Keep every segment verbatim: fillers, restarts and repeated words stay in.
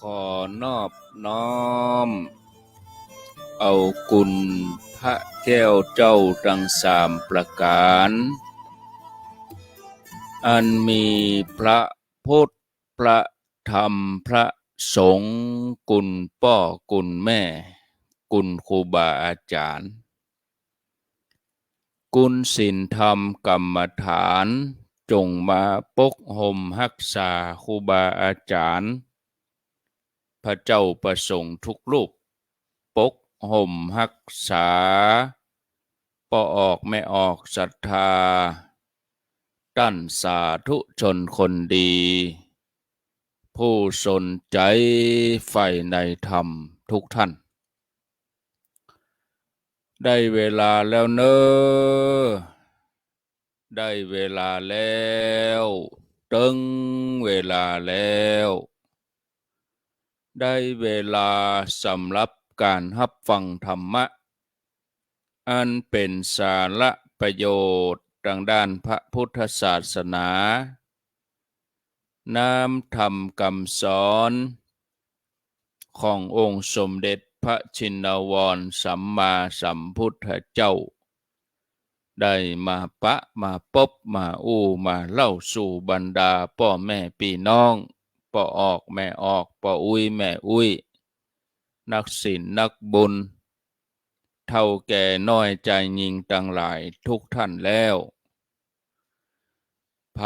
ขอนอบน้อมเอาคุณพระแก้วเจ้าตังสามประก๋าน อันมีพระพุทธ พระธรรม พระสงฆ์ คุณป้อ คุณแม่ คุณครูบาอาจารย์ คุณศีลธรรมกรรมฐาน จงมาปกห่มฮักษาครูบาอาจารย์ พระเจ้าพระสงฆ์ทุกรูป ปกห่มฮักษา ป้อออกแม่ออกศรัทธา ต้านสาธุชนคนดี ผู้สนใจ๋ใฝ่ในธรรมทุกท่าน ได้เวลาแล้วเน่อ ได้เวลาแล้ว เถิงเวลาแล้ว ได้เวลาสำหรับก๋านฮับฟังธรรมะ อันเป๋นสาระประโยชน์ตางด้านพระพุทธศาสนา น้ำธรรมกำสอน ขององค์สมเด็จพระชินวรสัมมาสัมพุทธเจ้า ได้มาปะมาปบมาอู้มาเล่าสู่บรรดาป้อแม่ปี้น้อง ป้อออกแม่ออก ป้ออุ๊ยแม่อุ๊ย นักศีลนักบุญ เฒ่าแก่น้อยจายญิงตังหลายทุกท่านแล้ว ใผ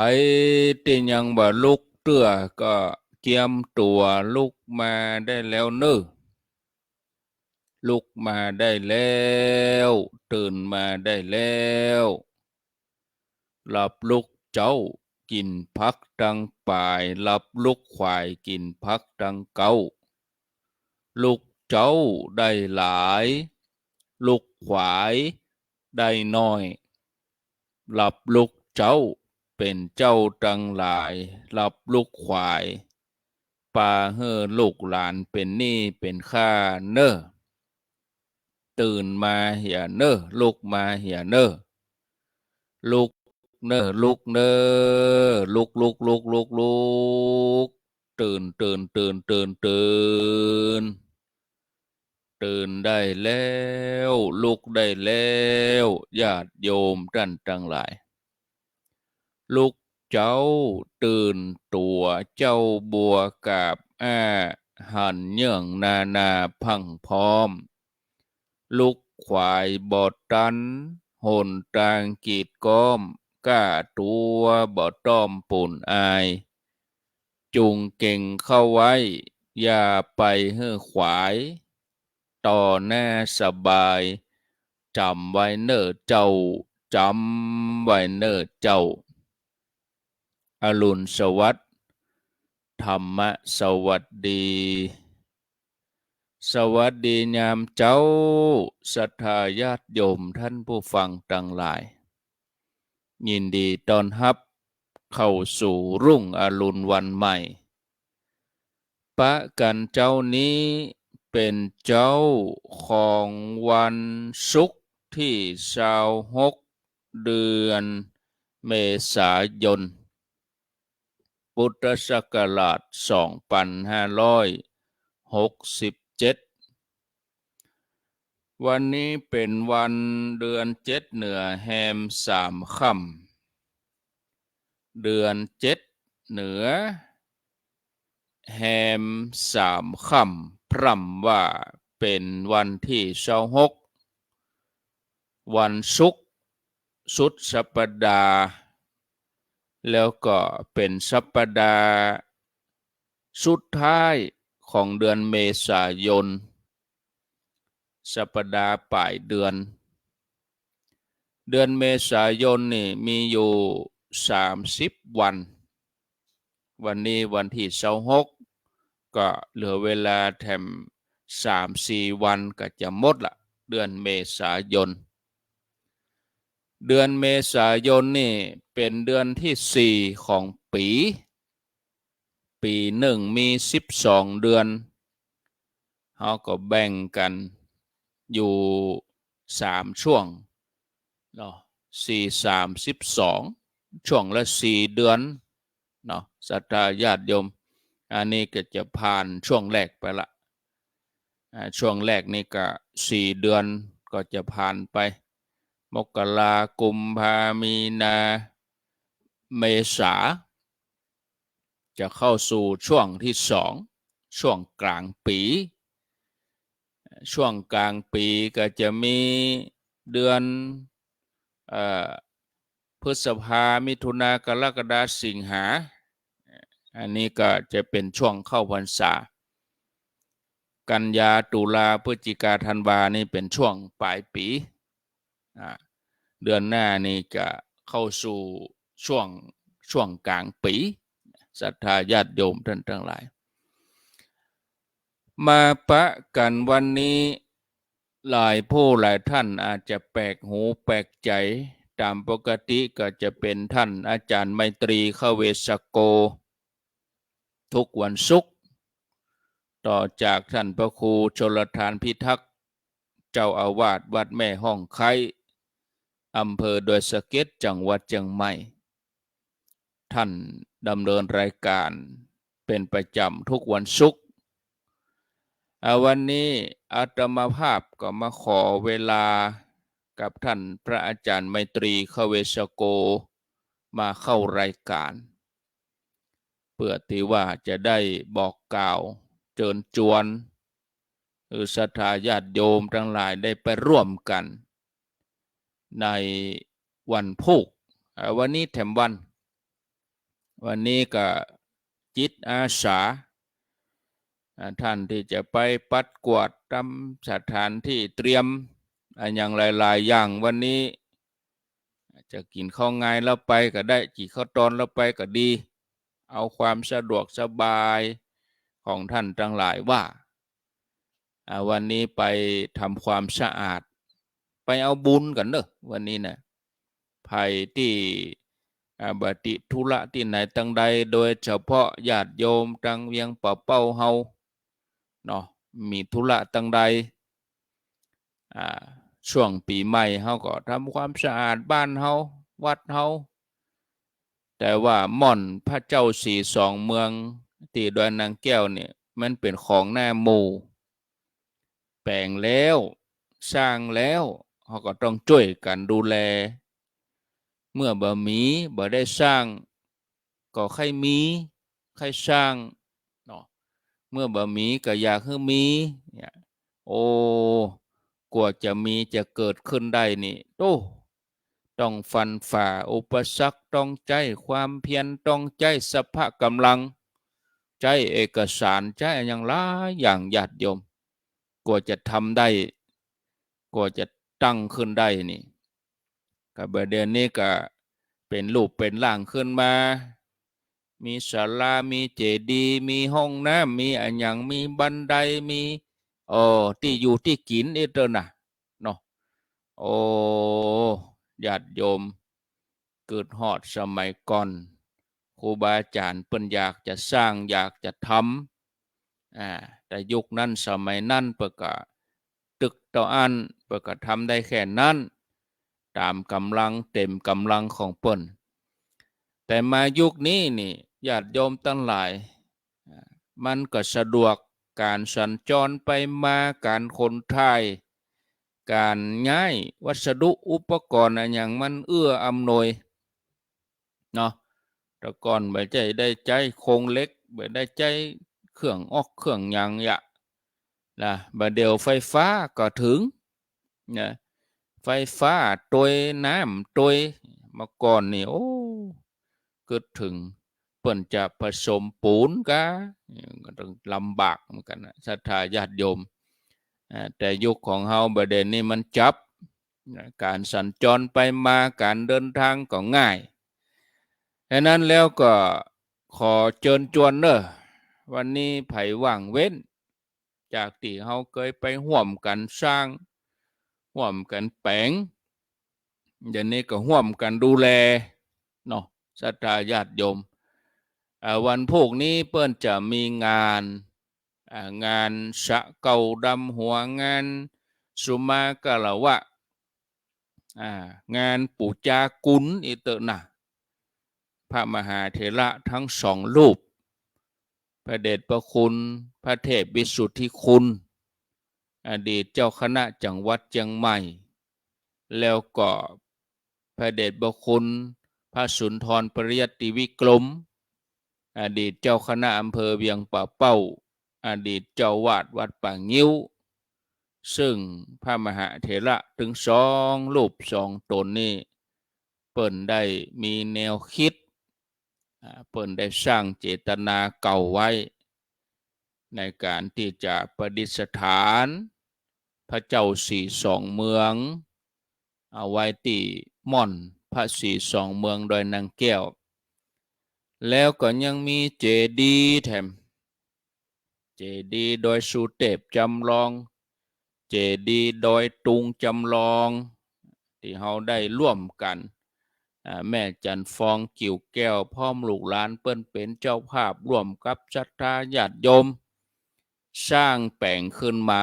ตี้ยังบ่ลุกเตื้อก็เกียมตั๋วลุกมาได้แล้วเน่อ ลุกมาได้แล้ว ตื่นมาได้แล้ว หลับลุกเจ๊ากิ๋นผักตังป๋าย หลับลุกขวายกิ๋นผักตังเก๊า ลุกเจ๊าได้หลาย ลุกขวายได้น้อย หลับลุกเจ๊าเป๋นเจ้าตังหลาย หลับลุกขวาย ปาหื้อลูกหลานเป๋นหนี้เป๋นข้าเน่อ ตื่นมาเหียเน่อ ลุกมาเหียเน่อ ลุกเน่อ ลุกเน่อ ลุก ลุก ลุก ลุก ลุก ตื่น ตื่น ตื่น ตื่น ตื่น ตื่นได้แล้ว ลุกได้แล้ว ญาติโยมต้านตังหลาย ลุกเจ๊าตื่นตั๋ว เจ๊าบัวกาบอ้า หันเยื่องนานาพรั่งพร้อม ลุกขวายบ่ตัน หนตางกีดก๊อม ก้าตั๋วบ่ต้อมปูนอาย จุงเก๋งเข้าไว้ อย่าไปหื้อขวาย ต่อหน้าสบาย จ๋ำไว้เน่อเจ้า จ๋ำไว้เน่อเจ้า อรุณสวัสดิ์ ธรรมะสวัสดี สวัสดียามเจ๊า ศรัทธาญาติโยมท่านผู้ฟังตังหลาย ยินดีต้อนฮับเข้าสู่รุ่งอรุณวันใหม่ ปะกั๋นเจ๊านี้เป๋นเจ๊าของวันศุกร์ตี้ซาวหก เดือนเมษายน พุทธศักราชสองปันห้าร้อยหกสิบเจ็ด วันนี้เป๋นวันเดือนเจ็ดเหนือแฮมสามค่ำ เดือนเจ็ดเหนือแฮมสามค่ำ พร่ำว่าเป๋นวันตี้ซาวหก วันศุกร์สุดสัปดาห์ แล้วก็เป๋นสัปดาห์สุดท้ายของเดือนเมษายน สัปดาห์ป๋ายเดือน เดือนเมษายนนี่มีอยู่สามสิบวัน วันนี้วันตี้ซาวหก ก็เหลือเวลาแถมสามสี่วันก็จะหมดละ เดือนเมษายน เดือนเมษายนนี่เป๋นเดือนตี้สี่ของปี๋ ปี๋นึ่งมีสิบสองเดือน เฮาก็แบ่งกั๋นอยู่สามช่วงเนาะ สี่สามสิบสอง ช่วงละสี่เดือนเนาะ ศรัทธาญาติโยม อันนี้ก็จะผ่านช่วงแรกไปละ อ่า ช่วงแรกนี่ก็สี่เดือนก็จะผ่านไป มกรา กุมภา มีนา เมษา จะเข้าสู่ช่วงที่สอง ช่วงกลางปี๋ ช่วงกลางปี๋ก็จะมีเดือน เอ่อ พฤษภา มิถุนา กรกฎา สิงหา อันนี้ก็จะเป๋นช่วงเข้าพรรษา กันยา ตุลา พฤศจิกา ธันวา นี่เป๋นช่วงปลายปี๋ อ่า เดือนหน้านี่จะเข้าสู่ช่วง ช่วงกลางปี๋ ศรัทธาญาติโยมท่านตังหลาย มาปะกั๋นวันนี้ หลายผู้หลายท่านอาจจะแปลกหูแปลกใจ๋ ต๋ามปกติก็จะเป๋นท่านอาจ๋ารย์ไมตรี ขเวสโก ทุกวันศุกร์ ต่อจากท่านพระครูชลทานพิทักษ์ เจ้าอาวาสวัดแม่ฮ่องไคร้ อำเภอดอยสะเก็ด จังหวัดเจียงใหม่ ท่านดำเนินรายการเป๋นประจ๋ำทุกวันศุกร์ อ่า วันนี้อาตมาภาพก็มาขอเวลากับท่านพระอาจ๋ารย์ไมตรี ขเวสโก มาเข้ารายการ เปื้อตี้ว่าจะได้บอกกล่าวเจิญจวน หื้อศรัทธาญาติโยมตังหลายได้ไปร่วมกั๋น ในวันพูก อ่า วันนี้แถมวัน วันนี้ก็จิตอาสา อ่า ท่านตี้จะไปปัดกวาดต๋ามสถานตี้เตรียม อะหยังหลายๆ อย่าง วันนี้ จะกิ๋นข้าวงายแล้วไปก็ได้ กิ๋นข้าวตอนแล้วไปก็ดี เอาความสะดวกสบายของท่านตังหลายว่า อ่า วันนี้ไปทำความสะอาด ไปเอาบุญกั๋นเนาะ วันนี้นะ ใผตี้ อ่า บ่ติดธุระตี้ไหนตังใด โดยเฉพาะญาติโยมตังเวียงป่าเป้าเฮาเนาะ มีธุระตังใด อ่า ช่วงปี๋ใหม่เฮาก็ทำความสะอาดบ้านเฮา วัดเฮา แต่ว่าม่อนพระเจ้าสีสองเมือง ตี้ดอยนางแก้วเนี่ย มันเป๋นของหน้าหมู่ แป๋งแล้ว สร้างแล้ว เฮาก็ต้องจ้วยกั๋นดูแล เมื่อบ่มี บ่ได้สร้าง ก็ใค่มี ใค่สร้างเนาะ เมื่อบ่มีก็อยากหื้อมีเนี่ย โอ้ กว่าจะมีจะเกิดขึ้นได้นี่ โอ้ ต้องฟันฝ่าอุปสรรค ต้องใจ๊ความเพียร ต้องใจ๊สรรพกำลัง ใจ๊เอกสาร ใจ๊อะหยังหลายอย่าง ญาติโยม กว่าจะทำได้ กว่าจะตั้งขึ้นได้นี่ ก็บ่าเดี่ยวนี้ก็เป๋นรูปเป๋นร่างขึ้นมา มีศาลา มีเจดีย์ มีห้องน้ำ มีอะหยัง มีบันได มี เอ่อ ตี้อยู่ตี้กิ๋นอี้เต๊อะนะ เนาะ โอ้ ญาติโยม กึ๊ดฮอดสมัยก่อน ครูบาอาจ๋ารย์เปิ้นอยากจะสร้าง อยากจะทำ อ่า แต่ยุคนั้นสมัยนั้นเปิ้นก็ตึกเต้าอั้น เปิ้นก็ทำได้แค่นั้น ต๋ามก๋ำลัง เต๋มก๋ำลังของเปิ้น แต่มายุคนี้นี่ ญาติโยมตังหลาย อ่า มันก็สะดวก ก๋านสัญจรไปมา ก๋านขนถ่าย ก๋านย้ายวัสดุอุปกรณ์อะหยังมันเอื้ออำนวยเนาะ แต่ก่อนบ่ใจ้ได้ใจ๊โครงเหล็ก บ่ได้ใจ๊เครื่องออกเครื่องหยังเยียะ นะ บ่าเดี่ยวไฟฟ้าก็เถิง นะ ไฟฟ้าตวย น้ำตวย เมื่อก่อนนี่ โอ้ กึ๊ดเถิงเปิ้นจะผสมปูนกา ก็ต้องลำบากเหมือนกั๋นนะ ศรัทธาญาติโยม อ่า แต่ยุคของเฮาบ่าเดี่ยวนี้มันจับ นะ ก๋านสัญจรไปมา ก๋านเดินทางก็ง่าย ฉะนั้นแล้วก็ขอเจิญจวนเน่อ วันนี้ใผว่างเว้น จากตี้เฮาเกยไปฮ่วมกั๋นสร้าง ฮ่วมกั๋นแป๋ง เดี๋ยวนี้ก็ฮ่วมกั๋นดูแลเนาะ ศรัทธาญาติโยม อ่า วันพูกนี้เปิ้นจะมีงาน อ่า งานสะเกล้าดำหัว งานสุมาคารวะ อ่า งานปู๋จากุณอี้เต๊อะนะ พระมหาเถระทั้งสองรูป ไป ระเดชพระคุณพระเทพวิสุทธิคุณ อดีตเจ้าคณะจังหวัดเจียงใหม่ แล้วก็พระเดชพระคุณพระสุนทรปริยัติวิกรม อดีตเจ้าคณะอำเภอเวียงป่าเป้า อดีตเจ้าอาวาสวัดป่างิ้ว ซึ่งพระมหาเถระตึงสองรูปสองต๋นนี้ เปิ้นได้มีแนวกึ๊ด อ่า เปิ้นได้สร้างเจตนาเก่าไว้ ในก๋านตี้จะประดิษฐานพระเจ้าสีสองเมือง เอาไว้ตี้ม่อนพระสีสองเมืองดอยนางแก้ว แล้วก็ยังมีเจดีย์แถม เจดีย์ดอยสุเตพจำลอง เจดีย์ดอยตุงจำลอง ตี้เฮาได้ร่วมกั๋น อ่า แม่จันทร์ฟอง กิ่วแก้ว พร้อมลูกหลานเปิ้นเป๋นเจ้าภาพร่วมกับศรัทธาญาติโยม สร้างแป๋งขึ้นมา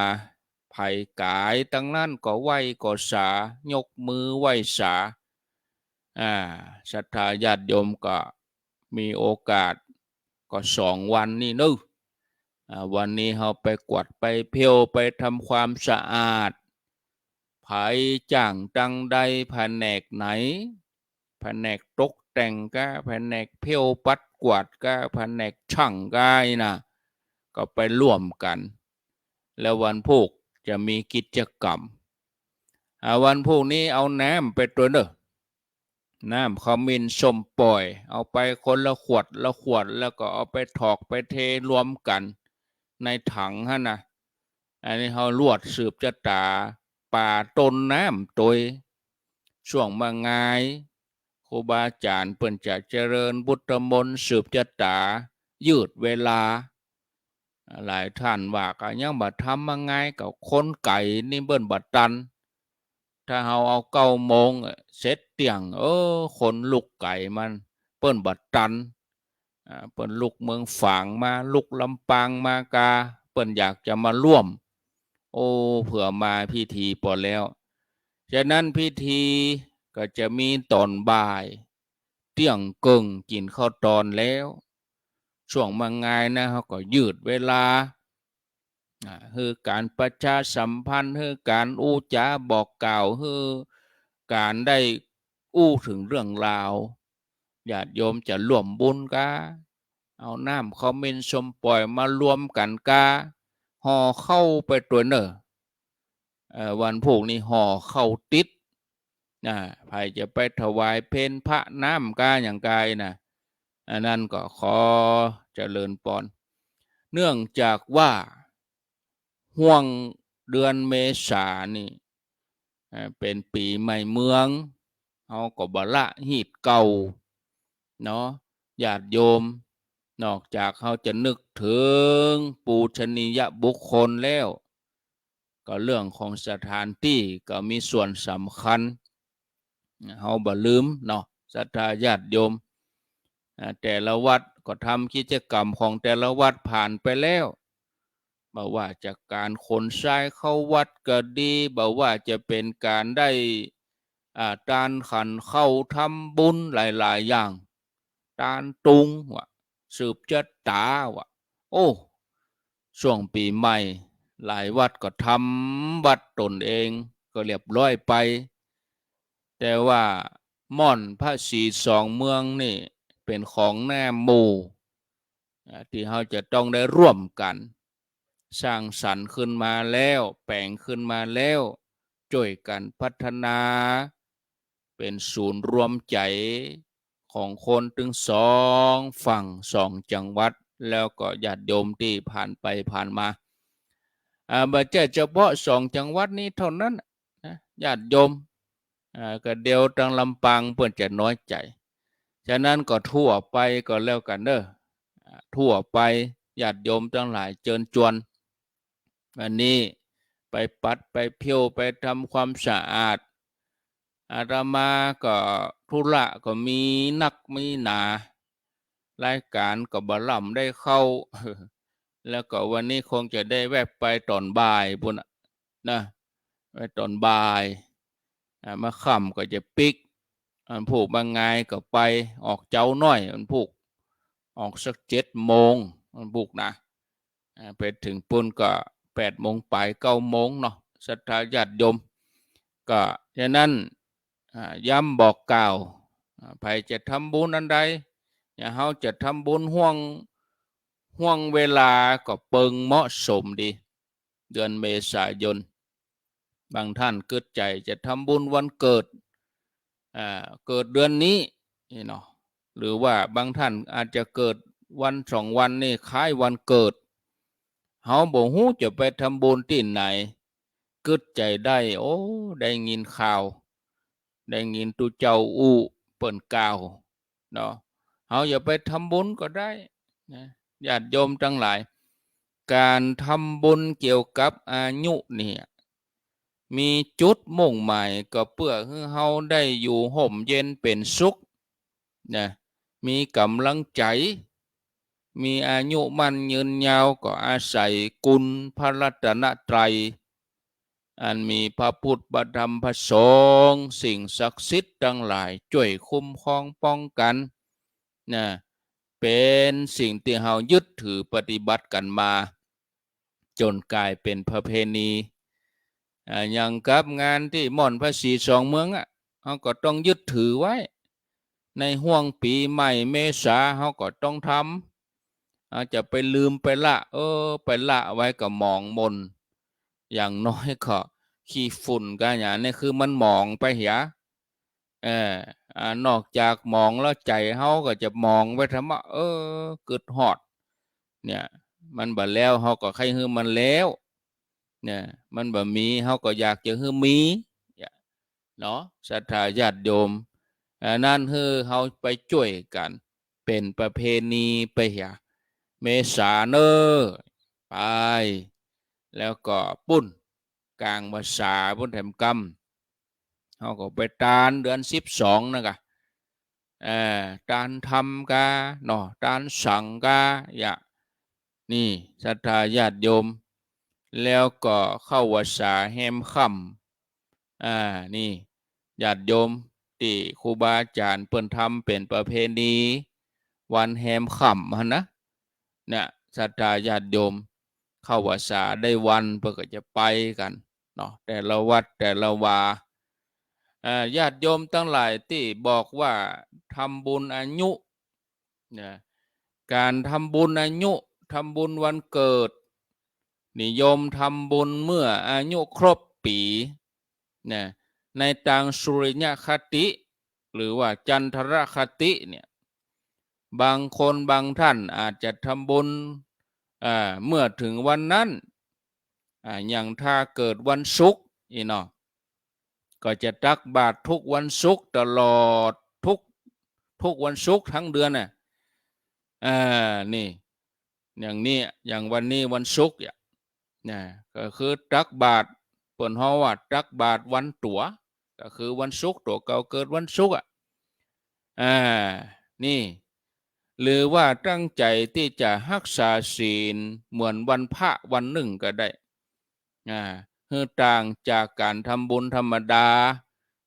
ใผก๋ายตังนั้นก็ไหว้ก็สา ยกมือไหว้สา อ่า ศรัทธาญาติโยมก็มีโอกาส ก็สองวันนี้เนาะ อ่า วันนี้เฮาไปกวาดไปเผี้ยวไปทำความสะอาด ใผจ้างตังใด แผนกไหน แผนกตกแต่งกา แผนกเผี้ยวปัดกวาดกา แผนกช่างกา อี้นะ ก็ไปร่วมกั๋น แล้ววันพูกจะมีกิจกรรม อ่า วันพูกนี้เอาน้ำไปตวยเนาะ น้ำขมิ้นส้มป่อย เอาไปคนละขวดละขวด แล้วก็เอาไปถอกไปเทรวมกั๋นในถังหั้นนะ อันนี้เฮาลวดสืบจะต๋า ป่าต้นน้ำตวย ช่วงมะงาย ครูบาอาจ๋ารย์เปิ้นจะเจริญพุทธมนต์สืบจะต๋า ยืดเวลา หลายท่านว่าก็ยังบ่ทำมะงาย ก็คนไก๋นี่เปิ้นบ่ตัน ถ้าเฮาเอาเก้าโมงเสร็จเตี้ยง เออ คนลุกไก๋มัน เปิ้นบ่ตัน อ่า เปิ้นลุกเมืองฝางมา ลุกลำปางมากา เปิ้นอยากจะมาร่วม โอ้ เผื่อมาพิธีปอแล้ว ฉะนั้นพิธีก็จะมีต๋อนบ่าย เตี้ยงเกิ่งกิ๋นข้าวตอนแล้ว ช่วงมะงายนะ เฮาก็ยืดเวลา อ่า หื้อก๋านประชาสัมพันธ์ หื้อก๋านอู้จ๋าบอกกล่าว หื้อก๋านได้อู้เถิงเรื่องราว ญาติโยมจะร่วมบุญกา เอาน้ำขมิ้นส้มป่อยมารวมกั๋นกา ห่อข้าวไปตวยเนาะ เอ่อ วันพูกนี้ห่อข้าวติด นะ ใผจะไปถวายเพลพระน้ำกาอย่างกายนะ อันนั้นก็ขอเจริญปอน เนื่องจากว่าห่วงเดือนเมษานี่ เอ่อ เป๋นปี๋ใหม่เมือง เฮาก็บ่ละฮีตเก่าเนาะ ญาติโยม นอกจากเฮาจะนึกเถิงปูชนียบุคคลแล้ว ก็เรื่องของสถานตี้ก็มีส่วนสำคัญ เฮาบ่ลืมเนาะ ศรัทธาญาติโยม อ่า แต่ละวัดก็ทำกิจกรรมของแต่ละวัดผ่านไปแล้ว บ่ว่าจะก๋านขนทรายเข้าวัดก็ดี บ่ว่าจะเป๋นก๋านได้ อ่า ตานขันข้าวทำบุญหลายๆ อย่าง ตานตุงวะ สืบจะต๋าวะ โอ้ ช่วงปี๋ใหม่ หลายวัดก็ทำวัดตนเองก็เรียบร้อยไป แต่ว่าม่อนพระสีสองเมืองนี่เป๋นของแน่หมู่ อ่า ตี้เฮาจะต้องได้ร่วมกั๋น สร้างสรรค์ขึ้นมาแล้ว แป๋งขึ้นมาแล้ว จ้วยกั๋นพัฒนา เป๋นศูนย์รวมใจ๋ของคนตึงสองฝั่งสองจังหวัด แล้วก็ญาติโยมตี้ผ่านไปผ่านมา อ่า บ่ใจ้เฉพาะสองจังหวัดนี้เต้านั้นนะ ญาติโยม อ่า ก็เดียวตังลำปางเปิ้นจะน้อยใจ๋ ฉะนั้นก็ทั่วไปก็แล้วกั๋นเนาะ อ่า ทั่วไปญาติโยมตังหลายเจิญจวน อันนี้ไปปัดไปเผี้ยวไปทำความสะอาด อาตมาก็ธุระก็มีนักมีหนา รายก๋านก็บ่ล่ำได้เข้า แล้วก็วันนี้คงจะได้แวบไปต๋อนบ่ายปู้นน่ะ นะ ไปต๋อนบ่าย อ่า มาค่ำก็จะปิ๊ก อันพูกมางายก็ไป ออกเจ๊าน้อย อันพูก ออกสักเจ็ดโมง มันบุกนะ อ่า ไปเถิงปู๊นก็แปดโมงป๋าย เก้าโมงเนาะ ศรัทธาญาติโยม ก็ฉะนั้น อ่า ย้ำบอกกล่าว อ่า ใผจะทำบุญอันใด อย่างเฮาจะทำบุญห่วง ห่วงเวลาก็เปิงเหมาะสมดี เดือนเมษายน บางท่านกึ๊ดใจ๋จะทำบุญวันเกิด อ่า เกิดเดือนนี้นี่เนาะ หรือว่าบางท่านอาจจะเกิดวันสองวันนี่คล้ายวันเกิด เฮาบ่ฮู้จะไปทำบุญตี้ไหน กึ๊ดใจ๋ได้ โอ้ ได้ยินข่าว ได้ยินตุ๊เจ้าอู้เปิ้นกล่าวเนาะ เฮาอย่าไปทำบุญก็ได้นะ ญาติโยมตังหลาย ก๋านทำบุญเกี่ยวกับอายุเนี่ย มีจุดมุ่งหมายก็เปื้อหื้อเฮาได้อยู่ฮ่มเย็นเป๋นสุขนะ มีก๋ำลังใจ๋ มีอายุมั่นยืนยาว ก็อาศัยกุณพระรัตนตรัย อันมีพระพุทธ พระธรรม พระสงฆ์ สิ่งศักดิ์สิทธิ์ตังหลายจ้วยคุ้มครองป้องกั๋นนะ เป๋นสิ่งตี้เฮายึดถือปฏิบัติกั๋นมา จ๋นก๋ายเป๋นประเพณี อ่า อย่างกับงานตี้ม่อนพระศรีสองเมืองอะ เฮาก็ต้องยึดถือไว้ ในฮ่วงปี๋ใหม่เมษา เฮาก็ต้องทำ อาจจะไปลืมไปละ เออ ไปละไว้ก็หมองหม่น อย่างน้อยก็ขี้ฝุ่นกาหยังนี่คือมันหมองไปเหีย เออ อ่า นอกจากหมองแล้วใจ๋เฮาก็จะหมองไปทำไม เออ กึ๊ดฮอด เนี่ย มันบ่แล้ว เฮาก็ใค่หื้อมันแล้ว เนี่ย มันบ่มี เฮาก็อยากจะหื้อมี เนี่ย เนาะ ศรัทธาญาติโยม อันนั้นหื้อเฮาไปจ้วยกั๋น เป๋นประเพณีไปเหีย เมษาเน่อ ไป แล้วก็ปู๊น ก๋างพรรษาปู๊นแถมกำ เฮาก็ไปตานเดือนสิบสองนั่นกะ เอ่อ ตานธรรมกาเนาะ ตานสังฆกา อย่าง นี่ ศรัทธาญาติโยม แล้วก็เข้าพรรษาแฮมค่ำ อ่า นี่ ญาติโยมตี้ครูบาอาจ๋ารย์เปิ้นทำเป๋นประเพณี วันแฮมค่ำหั้นนะ เนี่ย ศรัทธาญาติโยม เข้าพรรษาได้วันเปิ้นก็จะไปกั๋นเนาะ แต่ละวัดแต่ละวา อ่า ญาติโยมตังหลายตี้บอกว่าทำบุญอายุ นะ ก๋านทำบุญอายุ ทำบุญวันเกิด นิยมทำบุญเมื่ออายุครบปี๋ นะ ในตางสุริยคติ หรือว่าจันทรคติเนี่ย บางคนบางท่านอาจจะทำบุญ อ่า เมื่อเถิงวันนั้น อ่า อย่างถ้าเกิดวันศุกร์นี่เนาะ ก็จะตักบาตรทุกวันศุกร์ตลอด ทุก ทุกวันศุกร์ตึงเดือนน่ะ อ่า นี่ อย่างนี้ อย่างวันนี้วันศุกร์เนี่ย นะ ก็คือตักบาตร เปิ้นฮ้องว่าตักบาตรวันตั๋ว ก็คือวันศุกร์ ตั๋วเก่าเกิดวันศุกร์อะ อ่า นี่ หรือว่าตั้งใจ๋ตี้จะฮักษาศีลเหมือนวันพระวันนึ่งก็ได้ อ่า หื้อต่างจากก๋านทำบุญธรรมดา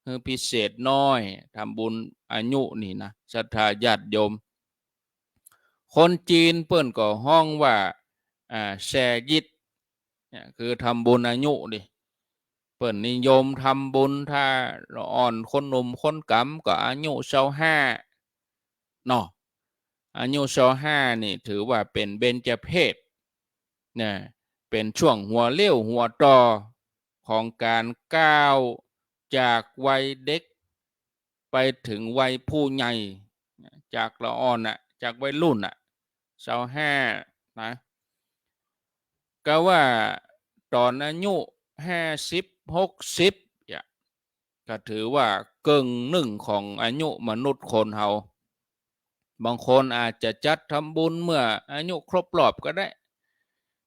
หื้อพิเศษหน้อย ทำบุญอายุนี่นะ ศรัทธาญาติโยม คนจีนเปิ้นก็ฮ้องว่า อ่า แซ่ยิด เนี่ย คือทำบุญอายุนี่ เปิ้นนิยมทำบุญ ถ้าละอ่อนคนหนุ่มคนก๋ำก็อายุซาวห้า เนาะ อายุซาวห้านี่ถือว่าเป๋นเบญจเพส นะ เป๋นช่วงหัวเลี้ยวหัวต่อของก๋านก้าวจากวัยเด็กไปเถิงวัยผู้ใหญ่ จากละอ่อนน่ะ จากวัยรุ่นน่ะ ซาวห้า นะ ก็ว่าต๋อนอายุห้าสิบ หกสิบ เนี่ย ก็ถือว่าเกิ่งนึ่งของอายุมนุษย์คนเฮา บางคนอาจจะจัดทำบุญเมื่ออายุครบรอบก็ได้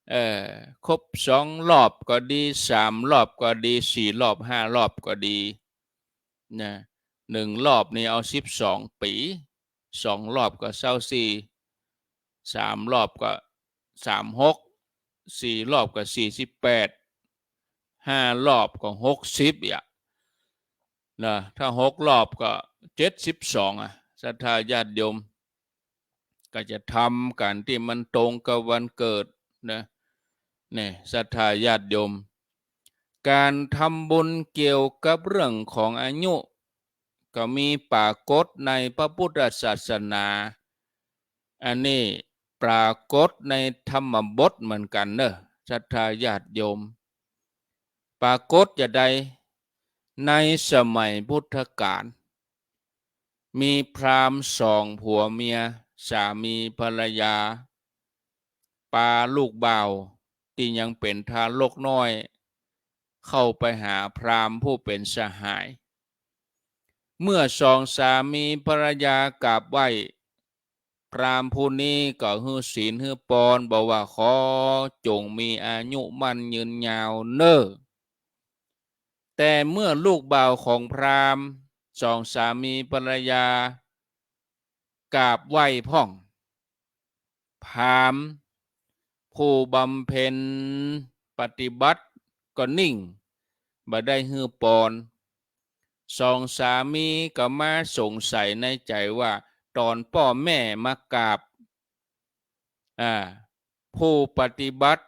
เอ่อ ครบสองรอบก็ดี สามรอบก็ดี สี่รอบ ห้ารอบก็ดี นะ นึ่งรอบนี่เอาสิบสองปี๋ สองรอบก็ซาวสี่ สามรอบก็สามหก สี่รอบก็สี่สิบแปด ห้ารอบก็หกสิบ อ่ะ นะ ถ้าหกรอบก็เจ็ดสิบสอง อ่ะ ศรัทธาญาติโยม ก็จะทำกั๋นตี้มันตรงกับวันเกิดนะ เนี่ย ศรัทธาญาติโยม ก๋านทำบุญเกี่ยวกับเรื่องของอายุ ก็มีปรากฏในพระพุทธศาสนา อันนี้ปรากฏในธรรมบทเหมือนกั๋นเน่อ ศรัทธาญาติโยม ปรากฏจาใด ในสมัยพุทธกาล มีพราหมณ์สองผัวเมีย สามีภรรยา ปาลูกบ่าวตี้ยังเป๋นทารกน้อย เข้าไปหาพราหมณ์ผู้เป๋นสหาย เมื่อสองสามีภรรยากราบไหว้ พราหมณ์ผู้นี้ก็หื้อศีลหื้อปอน บอกว่า ขอจงมีอายุมั่นยืนยาวเน่อ แต่เมื่อลูกบ่าวของพราหมณ์สองสามีภรรยากราบไหว้พ่อง พราหมณ์ผู้บำเพ็ญปฏิบัติก็นิ่ง บ่ได้หื้อปอน สองสามีก็มาสงสัยในใจ๋ว่า ต๋อนป้อแม่มากราบ อ่า ผู้ปฏิบัติ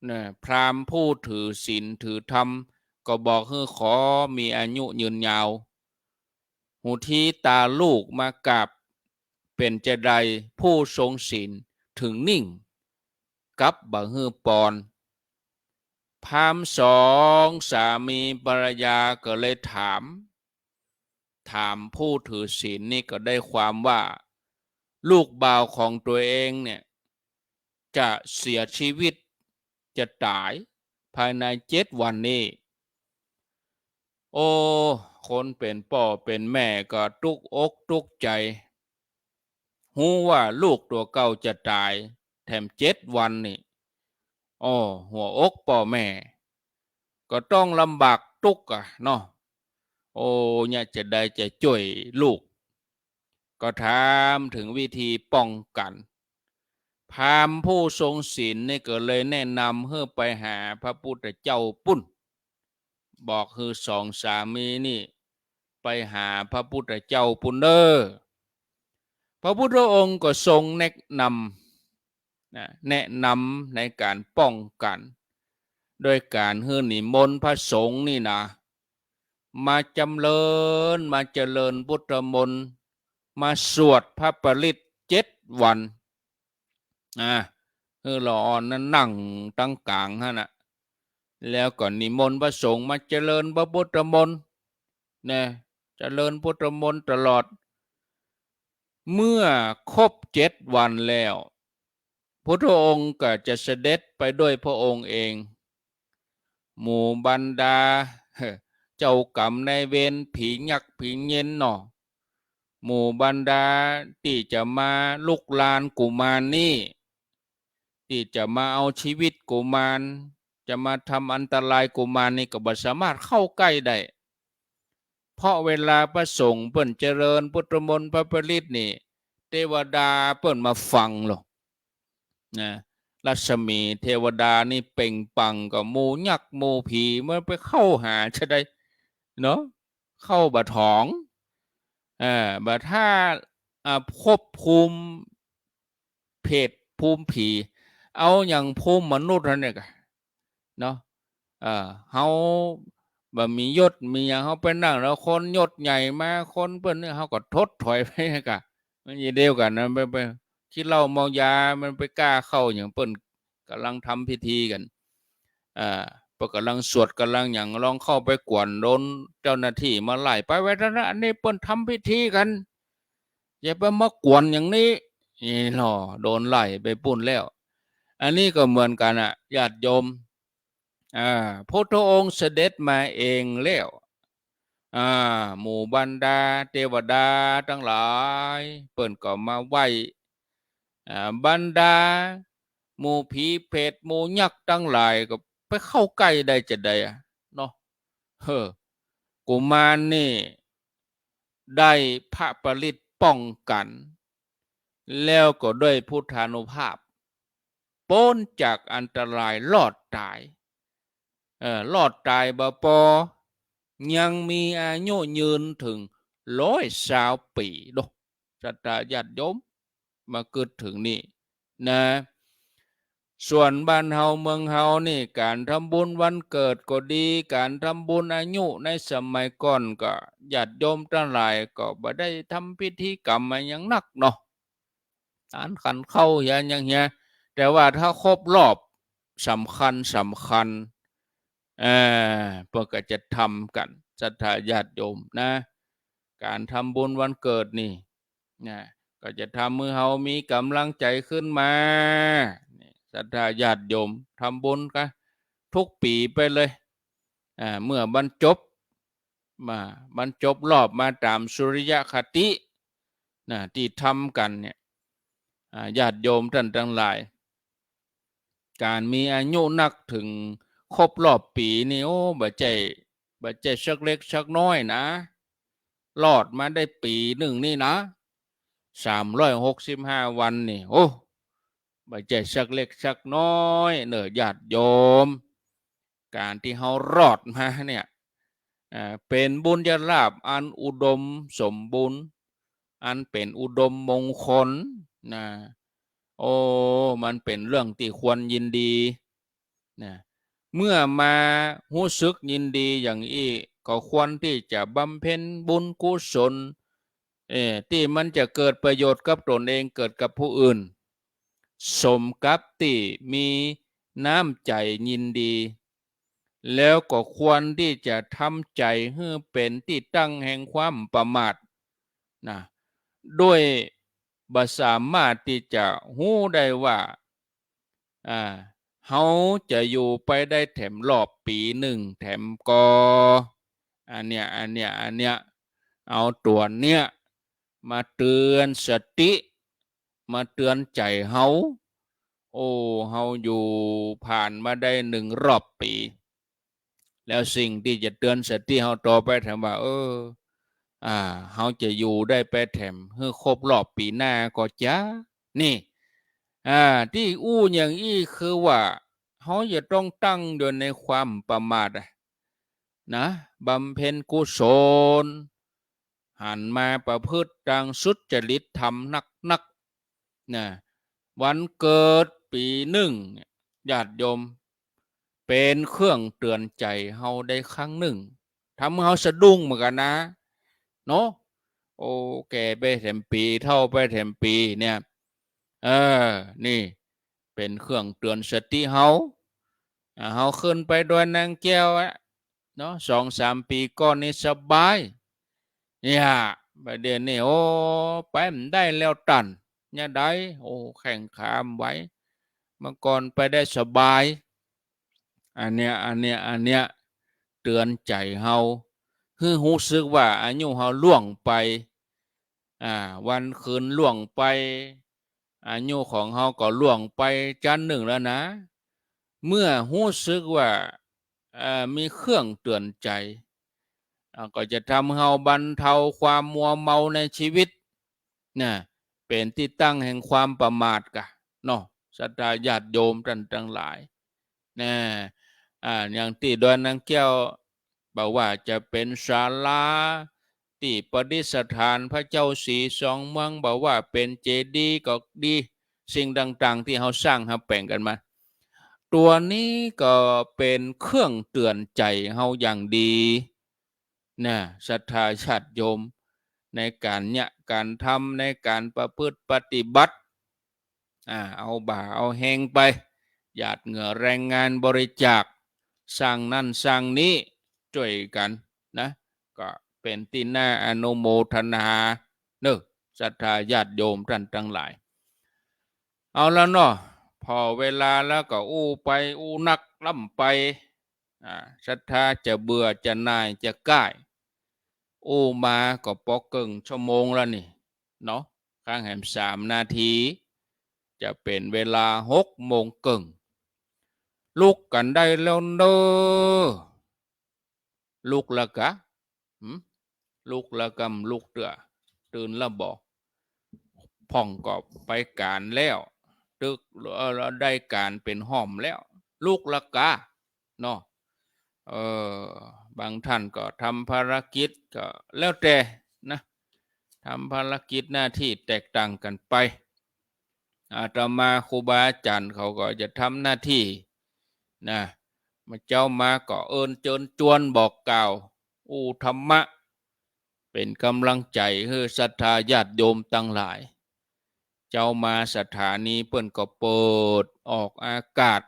นะ พราหมณ์ผู้ถือศีลถือธรรม ก็บอกหื้อขอมีอายุยืนยาว หูทีตาลูกมากราบ เป๋นจาใด ผู้ทรงศีลถึงนิ่ง กลับบ่หื้อปอน พราหมณ์สองสามีภรรยาก็เลยถาม ถามผู้ถือศีลนี่ก็ได้ความว่า ลูกบ่าวของตั๋วเองเนี่ย จะเสียชีวิต จะต๋ายภายในเจ็ดวันนี้ โอ้ คนเป๋นป้อเป๋นแม่ก็ตุ๊กอกตุ๊กใจ๋ ฮู้ว่าลูกตั๋วเก่าจะต๋ายแถมเจ็ดวันนี่ อ้อ หัวอกป้อแม่ก็ต้องลำบากตุ๊กอะเนาะ โอ้ เนี่ยจะใดจะจ้วยลูก ก็ถามเถิงวิธีป้องกั๋น พราหมณ์ผู้ทรงศีลนี่ก็เลยแนะนำหื้อไปหาพระพุทธเจ้าปุ้น บอกหื้อสองสามีนี่ไปหาพระพุทธเจ้าปุ้นเน่อ พระพุทธองค์ก็ทรงแนะนำ นะ แนะนำในก๋านป้องกั๋น โดยก๋านหื้อนิมนต์พระสงฆ์นี่นะ มาจำเริญ มาเจริญพุทธมนต์ มาสวดพระปริตรเจ็ดวัน อ่า หื้อละอ่อนนั้นนั่งตังก๋างหั้นน่ะ แล้วก็นิมนต์พระสงฆ์มาเจริญพระพุทธมนต์ นะ เจริญพุทธมนต์ตลอด เมื่อครบเจ็ดวันแล้ว พุทธองค์ก็จะเสด็จไปด้วยพระองค์เอง หมู่บรรดาเจ้ากรรมนายเวร ผียักษ์ผีเย็นเนาะ หมู่บรรดาตี้จะมาลุกรานกุมารนี่ ตี้จะมาเอาชีวิตกุมาร จะมาทำอันตรายกุมารนี่ก็บ่สามารถเข้าใก้ได้ เพราะเวลาพระสงฆ์เปิ้นเจริญพุทธมนต์พระปริตรนี่ เทวดาเปิ้นมาฟังลอ นะ รัศมีเทวดานี่เปล่งปลั่ง ก็หมู่ยักษ์หมู่ผีมันไปเข้าหาจะใดเนาะ เข้าบ่ถอง เอ่อ บ่ถ้า อ่า ภพภูมิเปรตภูมิผี เอาอย่างภูมิมนุษย์หั้นเนี่ยกะ เนาะ เอ่อ เฮาบ่มียศมีหยัง เฮาไปนั่งแล้วคนยศใหญ่มา คนเปิ้นเนี่ย เฮาก็ถดถอยไปกะ มันจะเดียวกั๋นนะ ไป ไปขี้เหล้าเมายา มันไปกล้าเข้าหยัง เปิ้นก่ำลังทำพิธีกั๋น อ่า เปิ้นก่ำลังสวดก่ำลังหยัง ลองเข้าไปกวน โดนเจ้าหน้าตี้มาไล่ ไปไว้เต๊อะนะ อันนี้เปิ้นทำพิธีกั๋น อย่าไปมากวนอย่างนี้ นี่ลอ โดนไล่ไปปุ้นแล้ว อันนี้ก็เหมือนกั๋นอะ ญาติโยม อ่า พุทธองค์เสด็จมาเองแล้ว อ่า หมู่บรรดาเทวดาตังหลาย เปิ้นก็มาไหว้ อ่า บรรดาหมู่ผีเปรตหมู่ยักษ์ตังหลายก็ไปเข้าใก้ได้จะใดอะเนาะ เฮ้อ กุมารนี่ได้พระปริตรป้องกั๋น แล้วก็ด้วยพุทธานุภาพ ป๊นจากอันตรายรอดต๋าย เอ่อ รอดต๋ายบ่ปอ ยังมีอายุยืนเถิงร้อยซาวปี๋เนาะ ศรัทธาญาติโยม มากึ๊ดเถิงนี่นะ ส่วนบ้านเฮาเมืองเฮานี่ ก๋านทำบุญวันเกิดก็ดี ก๋านทำบุญอายุในสมัยก่อนก็ ญาติโยมตังหลายก็บ่ได้ทำพิธีกรรมอะหยังนักเนาะ ก๋านขันข้าวเหียหยังเหีย แต่ว่าถ้าครบรอบสำคัญสำคัญ เอ่อ เปิ้นก็จะทำกั๋น ศรัทธาญาติโยมนะ ก๋านทำบุญวันเกิดนี่นะ ก็จะทำหื้อเฮามีก๋ำลังใจ๋ขึ้นมา นี่ ศรัทธาญาติโยม ทำบุญกั๋นทุกปี๋ไปเลย อ่า เมื่อบรรจบ มา บรรจบรอบมาต๋ามสุริยคตินะ ตี้ทำกั๋นเนี่ย อ่า ญาติโยมต้านตังหลาย ก๋านมีอายุนักเถิงครบรอบปี๋นี่ โอ้ บ่ใจ้ บ่ใจ้สักเล็กสักน้อยนะ รอดมาได้ปี๋นึ่งนี่นะ สามร้อยหกสิบห้าวันนี่ โอ้ บ่ใจ้สักเล็กสักน้อยเน่อญาติโยม ก๋านตี้เฮารอดมาเนี่ย อ่า เป๋นบุญญาลาภอันอุดมสมบูรณ์ อันเป๋นอุดมมงคลนะ โอ้ มันเป๋นเรื่องตี้ควรยินดีนะ เมื่อมาฮู้สึกยินดีอย่างอี้ ก็ควรตี้จะบำเพ็ญบุญกุศล เอ่อ ตี้มันจะเกิดประโยชน์กับตนเอง เกิดกับผู้อื่น สมกับตี้มีน้ำใจ๋ยินดี แล้วก็ควรตี้จะทำใจ๋หื้อเป๋นตี้ตั้งแห่งความประมาทนะ โดยบ่สามารถตี้จะฮู้ได้ว่า อ่า เฮาจะอยู่ไปได้แถมรอบปี๋นึ่งแถมก่อ อันเนี้ย อันเนี้ย อันเนี้ย เอาตั๋วเนี้ยมาเตือนสติ มาเตือนใจ๋เฮา โอ้ เฮาอยู่ผ่านมาได้นึ่งรอบปี๋ แล้วสิ่งตี้จะเตือนสติเฮาต่อไปแถมว่า เออ อ่า เฮาจะอยู่ได้ไปแถมหื้อครบรอบปี๋หน้าก่อจ๊ะ นี่ อ่า ตี้อู้อย่างอี้คือว่า เฮาจะต้องตั้งอยู่ในความประมาทอะนะ บำเพ็ญกุศล หันมาประพฤติตางสุจริตธรรมนักๆ นะ วันเกิดปี๋นึ่งเนี่ย ญาติโยม เป๋นเครื่องเตือนใจ๋เฮาได้ครั้งนึ่ง ทำหื้อเฮาสะดุ้งเหมือนกั๋นนะ เนาะ โอ้ แก่ไปแถมปี๋ เฒ่าไปแถมปี๋เนี่ย เออ นี่ เป๋นเครื่องเตือนสติเฮา อ่า เฮาขึ้นไปดอยนางแก้วอะ เนาะ สองสามปี๋ก่อนนี่สบาย เนี่ย บ่าเดี่ยวนี้ โอ้ ไปบ่ได้แล้วตัน เนี่ยใด โอ้ แข้งขาบ่ไหว เมื่อก่อนไปได้สบาย อันเนี้ย อันเนี้ย อันเนี้ย เตือนใจ๋เฮา หื้อฮู้สึกว่าอายุเฮาล่วงไป อ่า วันคืนล่วงไป อายุของเฮาก็ล่วงไปจั๊นนึ่งแล้วนะ เมื่อฮู้สึกว่า เอ่อ มีเครื่องเตือนใจ๋ อ่า ก็จะทำหื้อเฮาบรรเทาความมัวเมาในชีวิต นะ เป๋นตี้ตั้งแห่งความประมาทก่ะ เนาะ ศรัทธาญาติโยมต้านตังหลาย นะ อ่า อย่างตี้ดอยนางแก้ว บ่ว่าจะเป๋นศาลาตี้ประดิษฐานพระเจ้าสีสองเมือง บ่ว่าเป๋นเจดีย์ก็ดี สิ่งต่างๆ ตี้เฮาสร้างเฮาแป๋งกั๋นมา ตั๋วนี้ก็เป๋นเครื่องเตือนใจ๋เฮาอย่างดี นะ ศรัทธาญาติโยม ในก๋านเยียะก๋านทำ ในก๋านประพฤติปฏิบัติ อ่า เอาบ่าเอาแฮงไป หยาดเหงื่อแรงงานบริจาค สร้างนั่นสร้างนี้ จ้วยกั๋นนะ ก็เป๋นตี้น่าอนุโมทนาเนาะ ศรัทธาญาติโยมต้านตังหลาย เอาละเนาะ ผ่อเวลาแล้วก็อู้ไปอู้นักล้ำไป อ่า ศรัทธาจะเบื่อจะหน่ายจะก้าย อู้มาก็ปอเกิ่งชั่วโมงแล้วนี่ เนาะ ข้างแหมสามนาที จะเป๋นเวลาหกโมงเกิ่ง ลุกกั๋นได้แล้วเน่อ ลุกแล้วกา หืม ลุกแล้วกำลุกเตื้อ ตื่นแล้วบ่ พ่องก็ไปก๋านแล้ว ตึก เอ่อ ได้ก๋านเป๋นห้อมแล้ว ลุกแล้วกา เนาะ เอ่อ บางต้านก็ทำภารกิจก็แล้วแต่นะ ทำภารกิจหน้าตี้แตกต่างกั๋นไป อาตมาครูบาอาจ๋ารย์เขาก็จะทำหน้าตี้นะ เมื่อเจ๊ามาก็เอิญเจิญจวนบอกกล่าว อู้ธรรมะ เป๋นก๋ำลังใจ๋หื้อศรัทธาญาติโยมตังหลาย เจ๊ามาสถานีเปิ้นก็เปิดออกอากาศ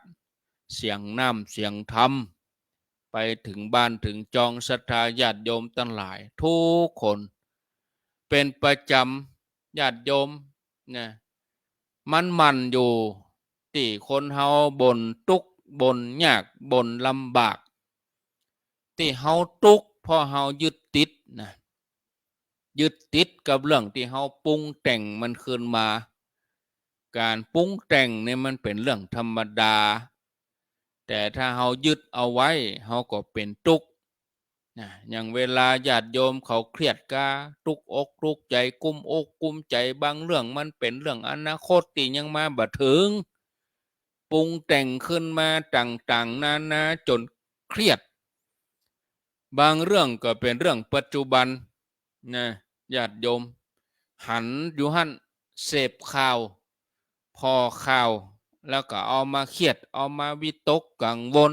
เสียงน้ำเสียงธรรม ไปเถิงบ้านเถิงจองศรัทธาญาติโยมตังหลายกู้คน เป๋นประจ๋ำ ญาติโยมนะ มันหมั่นอยู่ ตี้คนเฮาบ่นตุ๊กข์บ่นยากบ่นลำบาก ตี้เฮาตุ๊กข์เพราะเฮายึดติดนะ ยึดติดกับเรื่องตี้เฮาปรุงแต่งมันขึ้นมา ก๋านปรุงแต่งนี่มันเป๋นเรื่องธรรมดา แต่ถ้าเฮายึดเอาไว้ เฮาก็เป๋นตุ๊กข์นะ อย่างเวลาญาติโยมเขาเครียดกา ตุ๊กอกตุ๊กใจ๋ กุ้มอกกุ้มใจ๋ บางเรื่องมันเป๋นเรื่องอนาคตตี้ยังมาบ่เถิง ปรุงแต่งขึ้นมาต่างๆ นานาจ๋นเครียด บางเรื่องก็เป๋นเรื่องปัจจุบันนะ ญาติโยม หันอยู่หั้น เสพข่าว ผ่อข่าว แล้วก็เอามาเครียด เอามาวิตกกังวล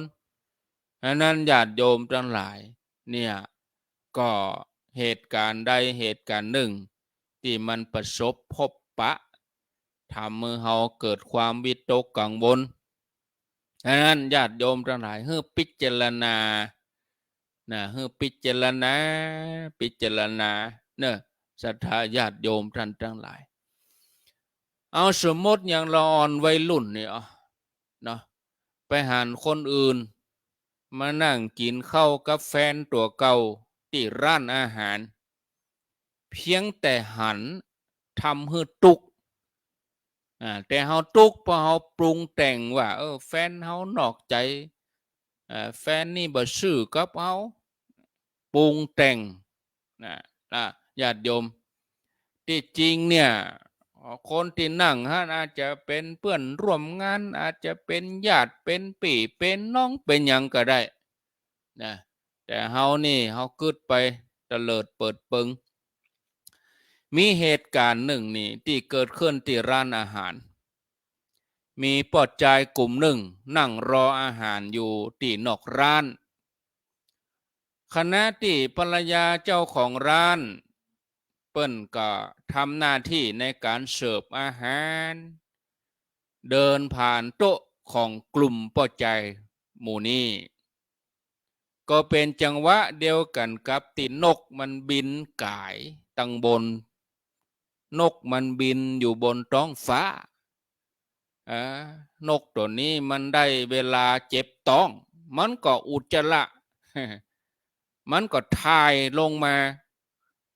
อันนั้นญาติโยมตังหลาย เนี่ย ก็เหตุก๋ารณ์ใดเหตุก๋ารณ์นึ่ง ตี้มันประสบพบปะ ทำหื้อเฮาเกิดความวิตกกังวล อันนั้นญาติโยมตังหลาย หื้อพิจารณานะ หื้อพิจารณา พิจารณาเนาะ ศรัทธาญาติโยมต้านตังหลาย เอาสมมติอย่างละอ่อนวัยรุ่นนี่ เอาเนาะ ไปหันคนอื่นมานั่งกิ๋นข้าวกับแฟนตั๋วเก่าตี้ร้านอาหาร เพียงแต่หันทำหื้อตุ๊กข์ อ่า แต่เฮาตุ๊กข์เพราะเฮาปรุงแต่งว่า เออ แฟนเฮานอกใจ๋ เอ่อ แฟนนี่บ่ซื่อกับเฮา ปรุงแต่งนะ อ่ะ ญาติโยม ตี้จริงเนี่ย คนตี้นั่งหั้นอาจจะเป๋นเปื้อนร่วมงาน อาจจะเป๋นญาติ เป๋นปี้ เป๋นน้อง เป๋นหยังก็ได้นะ แต่เฮานี่ เฮากึ๊ดไปเตลิดเปิดเปิง มีเหตุก๋ารณ์นึ่งนี่ ตี้เกิดขึ้นตี้ร้านอาหาร มีป้อจายกลุ่มนึ่ง นั่งรออาหารอยู่ตี้นอกร้าน ขณะตี้ภรรยาเจ้าของร้าน เปิ้นก็ทำหน้าตี้ในก๋านเสิร์ฟอาหาร เดินผ่านโต๊ะของกลุ่มป้อจายหมู่นี้ ก็เป๋นจังหวะเดียวกั๋นกับตี้นกมันบินก๋ายตังบน นกมันบินอยู่บนต๊องฟ้า อ่า นกตั๋วนี้มันได้เวลาเจ็บต๊อง มันก็อุจจาระ มันก็ถ่ายลงมา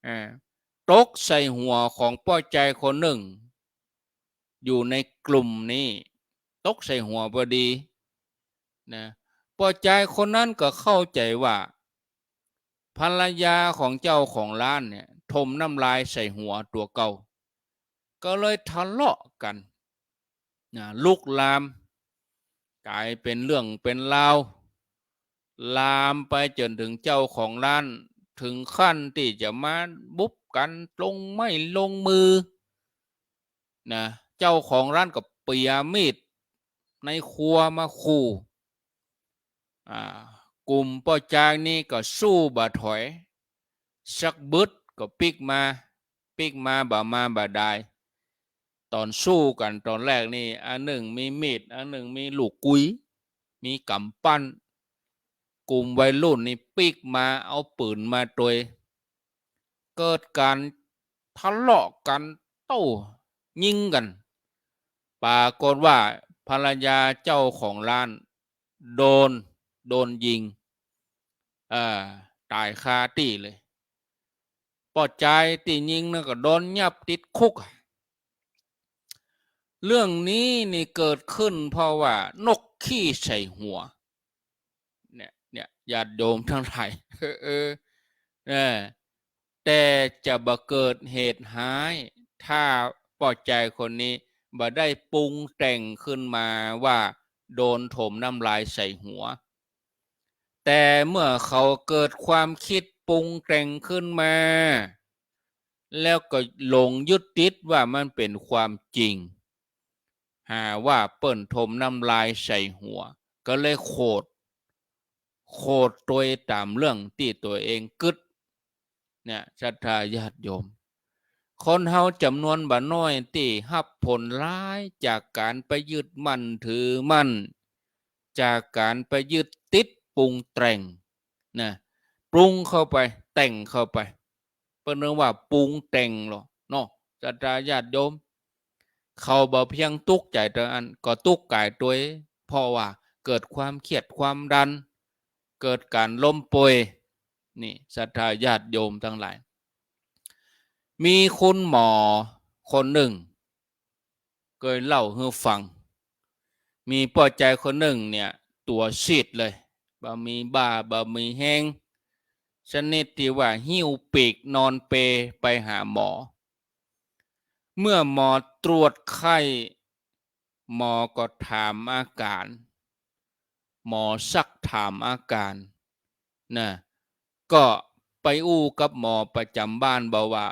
อ่า ตกใส่หัวของป้อจายคนนึ่ง อยู่ในกลุ่มนี้ ตกใส่หัวพอดีนะ ป้อจายคนนั้นก็เข้าใจ๋ว่า ภรรยาของเจ้าของร้านเนี่ย ถมน้ำลายใส่หัวตั๋วเก่า ก็เลยทะเลาะกั๋นนะ ลุกลาม ก๋ายเป๋นเรื่องเป๋นราว ลามไปจ๋นเถิงเจ้าของร้าน เถิงขั้นตี้จะมาบุบกั๋น ลงไม้ลงมือนะ เจ้าของร้านก็เปียมีดในครัวมาขู่ อ่า กลุ่มป้อจายนี้ก็สู้บ่ถอย สักบึดก็ปิ๊กมา ปิ๊กมาบ่ามาบ่าดาย ต๋อนสู้กั๋นต๋อนแรกนี่ อันนึ่งมีมีด อันนึ่งมีลูกกุย มีก๋ำปั้น กลุ่มวัยรุ่นนี่ปิ๊กมา เอาปืนมาตวย เกิดก๋านทะเลาะกั๋น โต้ยิงกั๋น ปรากฏว่าภรรยาเจ้าของร้านโดน โดนยิง เอ่อ ต๋ายคาตี้เลย ป้อจายตี้ยิงนั้นก็โดนยับติดคุก เรื่องนี้นี่เกิดขึ้นเพราะว่านกขี้ใส่หัว เนี่ย เนี่ย ญาติโยมตังหลาย เออ เออ แต่จะบ่เกิดเหตุฮ้าย ถ้าป้อจายคนนี้บ่ได้ปรุงแต่งขึ้นมาว่าโดนถมน้ำลายใส่หัว แต่เมื่อเขาเกิดความคิดปรุงแต่งขึ้นมา แล้วก็หลงยึดติดว่ามันเป๋นความจริง หาว่าเปิ้นถมน้ำลายใส่หัว ก็เลยโขด โขดตวยต๋ามเรื่องตี้ตั๋วเองกึ๊ด เนี่ย ศรัทธาญาติโยม คนเฮาจ๋ำนวนบ่น้อยตี้ฮับผลร้ายจากก๋านไปยึดมั่นถือมั่น จากก๋านไปยึดติดปรุงแต่ง นะ ปรุงเข้าไป แต่งเข้าไป เปิ้นเรียกว่าปรุงแต่งลอเนาะ ศรัทธาญาติโยม เขาบ่เพียงตุ๊กข์ใจ๋เต้าอั้น ก็ตุ๊กข์ก๋ายตวย เพราะว่าเกิดความเครียดความดัน เกิดก๋านล้มป่วย นี่ ศรัทธาญาติโยมตังหลาย มีคุณหมอคนนึ่ง เกยเล่าหื้อฟัง มีป้อจายคนนึ่งเนี่ย ตั๋วซีดเลย บ่มีบ่า บ่มีแฮง ชนิดตี้ว่าหิ้วปีกนอนเปไปหาหมอ เมื่อหมอตรวจไข้ หมอก็ถามอาก๋าน หมอซักถามอาก๋าน นะ ก็ไปอู้กับหมอประจ๋ำบ้านบ่าว่า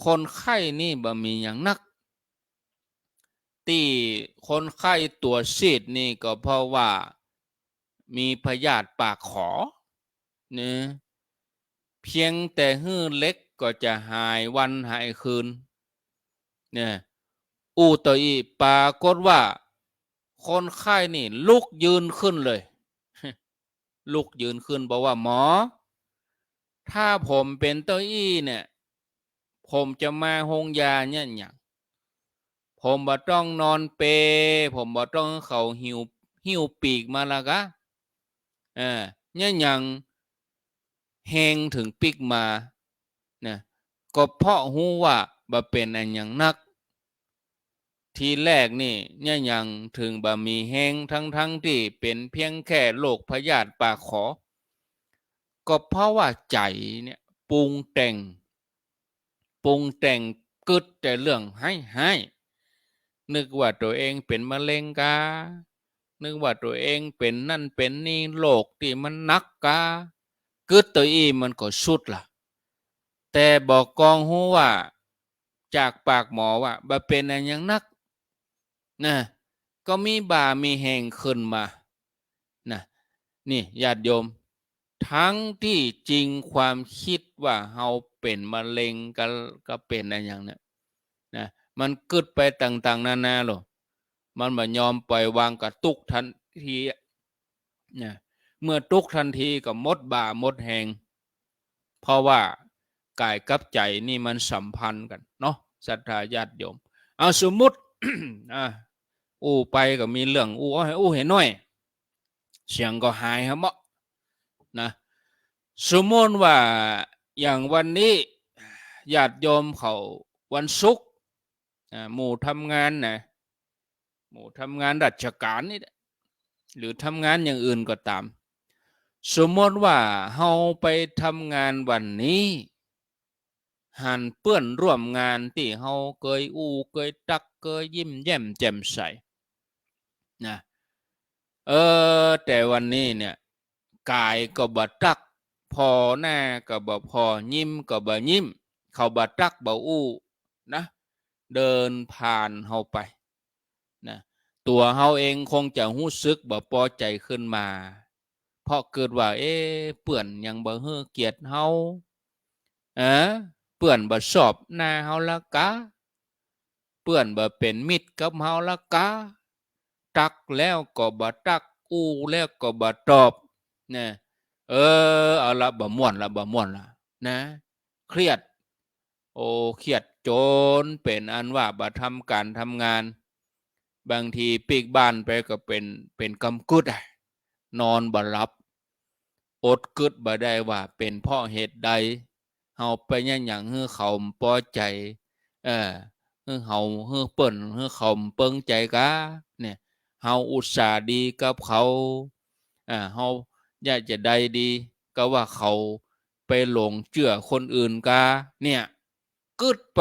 คนไข้นี่บ่มีหยังนัก ตี้คนไข้ตั๋วซีดนี่ก็เพราะว่ามีพยาธิปากขอ เนาะ เพียงแต่หื้อเหล็กก็จะหายวันหายคืน เนี่ย อู้เต้าอี้ ปรากฏว่าคนไข้นี่ลุกยืนขึ้นเลย ลุกยืนขึ้นบอกว่า หมอ ถ้าผมเป๋นเต้าอี้เนี่ย ผมจะมาโฮงยาเนี่ยหยัง ผมบ่ต้องนอนเปล ผมบ่ต้องหื้อเขาหิ้ว หิ้วปีกมาละกา เออ เนี่ยหยังแฮงเถิงปิ๊กมา นะ ก็เพราะฮู้ว่าบ่เป๋นอะหยังนัก ทีแรกนี่ เนี่ยหยังเถิงบ่มีแฮง ทั้งๆ ตี้เป๋นเพียงแค่โรคพยาธิปากขอ ก็เพราะว่าใจ๋เนี่ยปรุงแต่ง ปรุงแต่งกึ๊ดแต่เรื่องฮ้ายๆ นึกว่าตั๋วเองเป๋นมะเร็งกา นึกว่าตั๋วเองเป๋นนั่นเป๋นนี่ โรคตี้มันหนักกา กึ๊ดเต้าอี้มันก็สุดละ แต่บ่กองฮู้ว่า จากปากหมอว่าบ่เป๋นอะหยังนัก นะ ก็มีบ่ามีแฮงขึ้นมา นะ นี่ญาติโยม ทั้งตี้จริงความกึ๊ดว่าเฮาเป๋นมะเร็งกา กาเป๋นอะหยังเนี่ย นะ มันกึ๊ดไปต่างๆ นานาโลด มันบ่ยอมปล่อยวาง ก็ตุ๊กข์ตันทีอะ นะ เมื่อตุ๊กข์ตันทีก็หมดบ่าหมดแฮง เพราะว่ากายกับใจ๋นี่มันสัมพันธ์กั๋นเนาะ ศรัทธาญาติโยม เอาสมมุติ อ่ะ อู้ไปก็มีเรื่องอู้ อู้หื้อน้อย เสียงก็หายหาเมาะ นะ สมมุติว่าอย่างวันนี้ญาติโยมเขาวันศุกร์ อ่า หมู่ทำงานนะ หมู่ทำงานราชก๋านนี่แหละ หรือทำงานอย่างอื่นก็ต๋าม สมมุติว่าเฮาไปทำงานวันนี้ หันเปื้อนร่วมงานตี้เฮาเกยอู้เกยตั๊กเกยยิ้มแย้มแจ่มใส นะ เออ แต่วันนี้เนี่ย ก๋ายก็บ่ตั๊ก ผ่อหน้าก็บ่ผ่อ ยิ้มก็บ่ยิ้ม เขาบ่ตั๊กบ่อู้ นะ เดินผ่านเฮาไป นะ ตั๋วเฮาเองคงจะฮู้สึกบ่ปอใจ๋ขึ้นมา เพราะกึ๊ดว่า เอ๊ะ เปื้อนยังบ่หื้อเกียรติเฮา เออ เปื้อนบ่ชอบหน้าเฮาละกา เปื้อนบ่เป๋นมิตรกับเฮาละกา ตั๊กแล้วก็บ่ตั๊ก อู้แล้วก็บ่ตอบ นะ เออ เอาละ บ่ม่วนละ บ่ม่วนละ นะ เครียด โอ้ เครียดจ๋นเป๋นอันว่าบ่ทำก๋านทำงาน บางทีปิ๊กบ้านไปก็เป๋น เป๋นกำกึ๊ดอะ นอนบ่หลับ อดกึ๊ดบ่ได้ว่าเป๋นเพราะเหตุใด เฮาไปเยียะหยังหื้อเขาบ่ปอใจ๋ เออ หื้อเฮา หื้อเปิ้น หื้อเขาบ่เปิงใจ๋กา เนี่ย เฮาอุตส่าห์ดีกับเขา อ่า เฮาอยากจะได้ดี ก็ว่าเขาไปหลงเจื้อคนอื่นกา เนี่ย กึ๊ดไป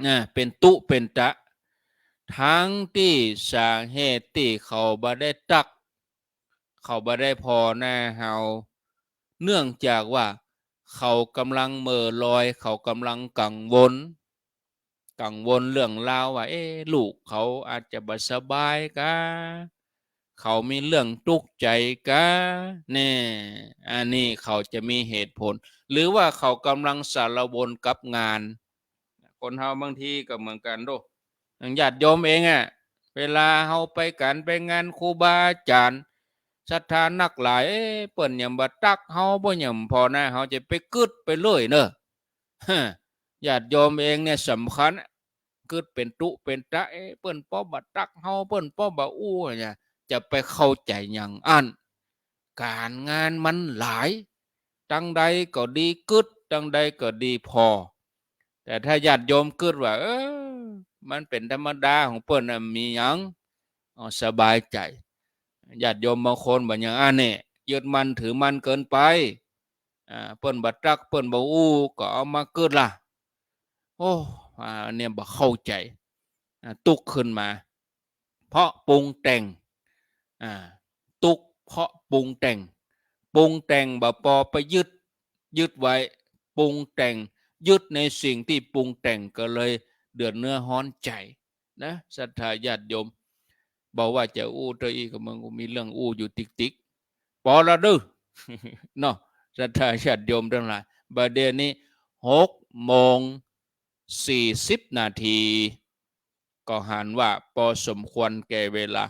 นะ เป๋นตุ๊เป๋นตะ ทั้งตี้สาเหตุตี้เขาบ่ได้ตั๊ก เขาบ่ได้ผ่อหน้าเฮา เนื่องจากว่าเขาก่ำลังเหม่อลอย เขาก่ำลังกังวล กังวลเรื่องราวว่า เอ๊ะ ลูกเขาอาจจะบ่สบายกา เขามีเรื่องตุ๊กใจ๋กา แน่ อันนี้เขาจะมีเหตุผล หรือว่าเขาก่ำลังสารวนกับงาน คนเฮาบางทีก็เหมือนกั๋นโด อย่างญาติโยมเองอะ เวลาเฮาไปก๋านไปงานครูบาอาจ๋ารย์ ศรัทธานักหลาย เอ๊ะ เปิ้นยังบ่ตั๊กเฮา บ่ยังผ่อหน้า เฮาจะไปกึ๊ดไปเลื่อยเนาะ ญาติโยมเองเนี่ยสำคัญ กึ๊ดเป๋นตุ๊เป๋นตะ เอ๊ะ เปิ้นป้อบ่ตั๊กเฮา เปิ้นป้อบ่อู้เนี่ย จะไปเข้าใจ๋อย่างอั้น ก๋านงานมันหลาย ตังใดก็ดีกึ๊ด ตังใดก็ดีผ่อ แต่ถ้าญาติโยมกึ๊ดว่า เออ มันเป๋นธรรมดาของเปิ้นน่ะ มีหยัง เอาสบายใจ๋ ญาติโยมบางคนบ่อย่างอั้นแน่ ยึดมั่นถือมั่นเกินไป อ่า เปิ้นบ่ตั๊ก เปิ้นบ่อู้ ก็เอามากึ๊ดละ โอ้ อ่า เนี่ยบ่เข้าใจ๋ อ่า ตุ๊กขึ้นมา เพราะปรุงแต่ง อ่า ตุ๊กเพราะปรุงแต่ง ปรุงแต่งบ่ปอไปยึด ยึดไว้ ปรุงแต่ง ยึดในสิ่งตี้ปรุงแต่ง ก็เลยเดือดเนื้อฮ้อนใจ๋ นะ ศรัทธาญาติโยม บ่ว่าจะอู้เต้าอี้ก็มันก็มีเรื่องอู้อยู่ติ๊กๆ ปอละเด้อ เนาะ ศรัทธาญาติโยมตังหลาย บ่าเดี่ยวนี้หกโมงสี่สิบนาที ก็หันว่าปอสมควรแก่เวลา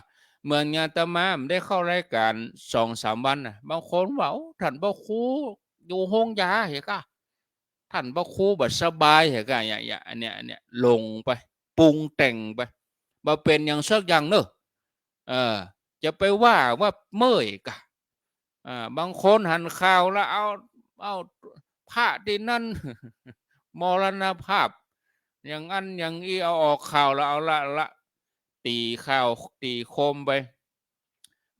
เหมือนอาตมาได้เข้ารายก๋านสองสามวันน่ะ บางคนว่า โอ้ ต้านพระครูอยู่โฮงยาเหรอกา ต้านพระครูบ่สบายเหรอกา เนี่ย เนี่ย อันเนี้ย อันเนี้ย หลงไป ปรุงแต่งไป บ่เป๋นหยังสักอย่างเนาะ เออ จะไปว่า ว่าเมื่อยกา อ่า บางคนหันข่าวแล้วเอา เอาพระตี้นั่น มรณภาพ อย่างอั้นอย่างอี้ เอาออกข่าวแล้ว เอาละละ ตี๋ข่าว ตี๋โคมไป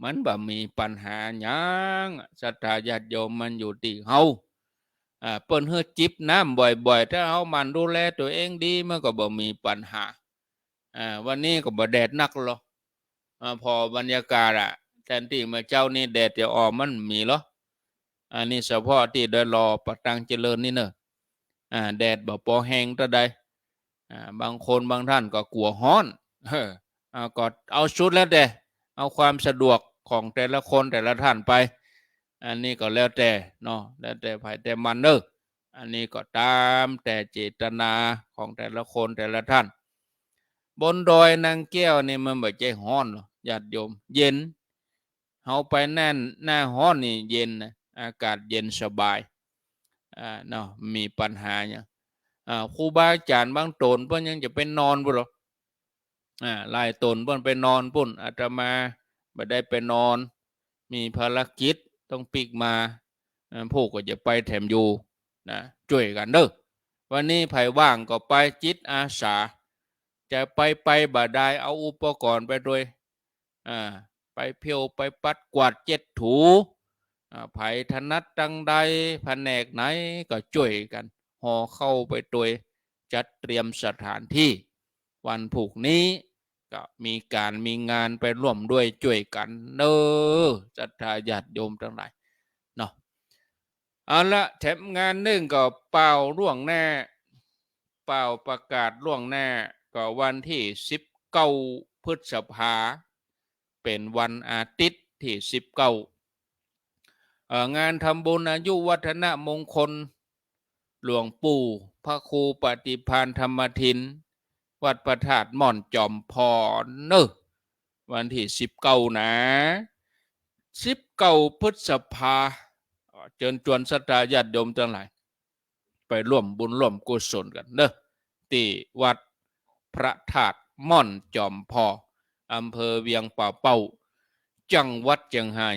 มันบ่มีปัญหาหยัง ศรัทธาญาติโยม มันอยู่ตี้เฮา อ่า เปิ้นหื้อจิบน้ำบ่อยๆ ถ้าเฮาหมั่นดูแลตั๋วเองดี มันก็บ่มีปัญหา อ่า วันนี้ก็บ่แดดนักหรอก อ่า ผ่อบรรยากาศอะ แทนตี้เมื่อเจ๊านี้แดดจะออก มันมีหรอ อันนี้เฉพาะตี้ดอยหล่อ ป่าตางเจริญนี่เนาะ อ่า แดดบ่ปอแฮงเต้าใด อ่า บางคนบางท่านก็กั๋วฮ้อน เออ อ่า ก็เอาสุดแล้วแต่ เอาความสะดวกของแต่ละคนแต่ละท่านไป อันนี้ก็แล้วแต่เนาะ แล้วแต่ใผแต่มันเนาะ อันนี้ก็ต๋ามแต่เจตนาของแต่ละคนแต่ละท่าน บนดอยนางแก้วนี่มันบ่ใจ้ฮ้อนหรอก ญาติโยม เย็น เฮาไปหน้า หน้าฮ้อนนี่เย็นนะ อากาศเย็นสบาย อ่า เนาะ มีปัญหาหยัง อ่า ครูบาอาจ๋ารย์บางต๋นเปิ้นยังจะไปนอนปู้นหรอก อ่า หลายต๋นเปิ้นไปนอนปู้น อาตมาบ่ได้ไปนอน มีภารกิจต้องปิ๊กมา อ่า ผู้ก็จะไปแถมอยู่นะ จ้วยกั๋นเนาะ วันนี้ใผว่างก็ไป จิตอาสา จะไป ไปบ่ได้ เอาอุปกรณ์ไปตวย อ่า ไปเผี้ยว ไปปัดกวาดเจ็ดถู อ่า ใผถนัดตางใด แผนกไหนก็จ้วยกั๋น ห่อข้าวไปตวย จัดเตรียมสถานตี้ วันพูกนี้ก็มีก๋านมีงานไปร่วมด้วยจ้วยกั๋นเนาะ ศรัทธาญาติโยมตังหลายเนาะ เอาละ แถมงานนึ่งก็เป่าล่วงหน้า เป่าประกาศล่วงหน้า ก็วันตี้สิบเก้าพฤษภา เป๋นวันอาทิตย์ตี้สิบเก้า เอ่อ งานทำบุญอายุวัฒนมงคล หลวงปู่พระครูปฏิภาณธรรมทิน วัดพระธาตุม่อนจอมพอเนาะ วันตี้สิบเก้านะ สิบเก้าพฤษภา เจิญจวนศรัทธาญาติโยมตังหลาย ไปร่วมบุญร่วมกุศลกั๋นเนาะ ตี้วัดพระธาตุม่อนจอมพอ อำเภอเวียงป่าเป้า จังหวัดเจียงฮาย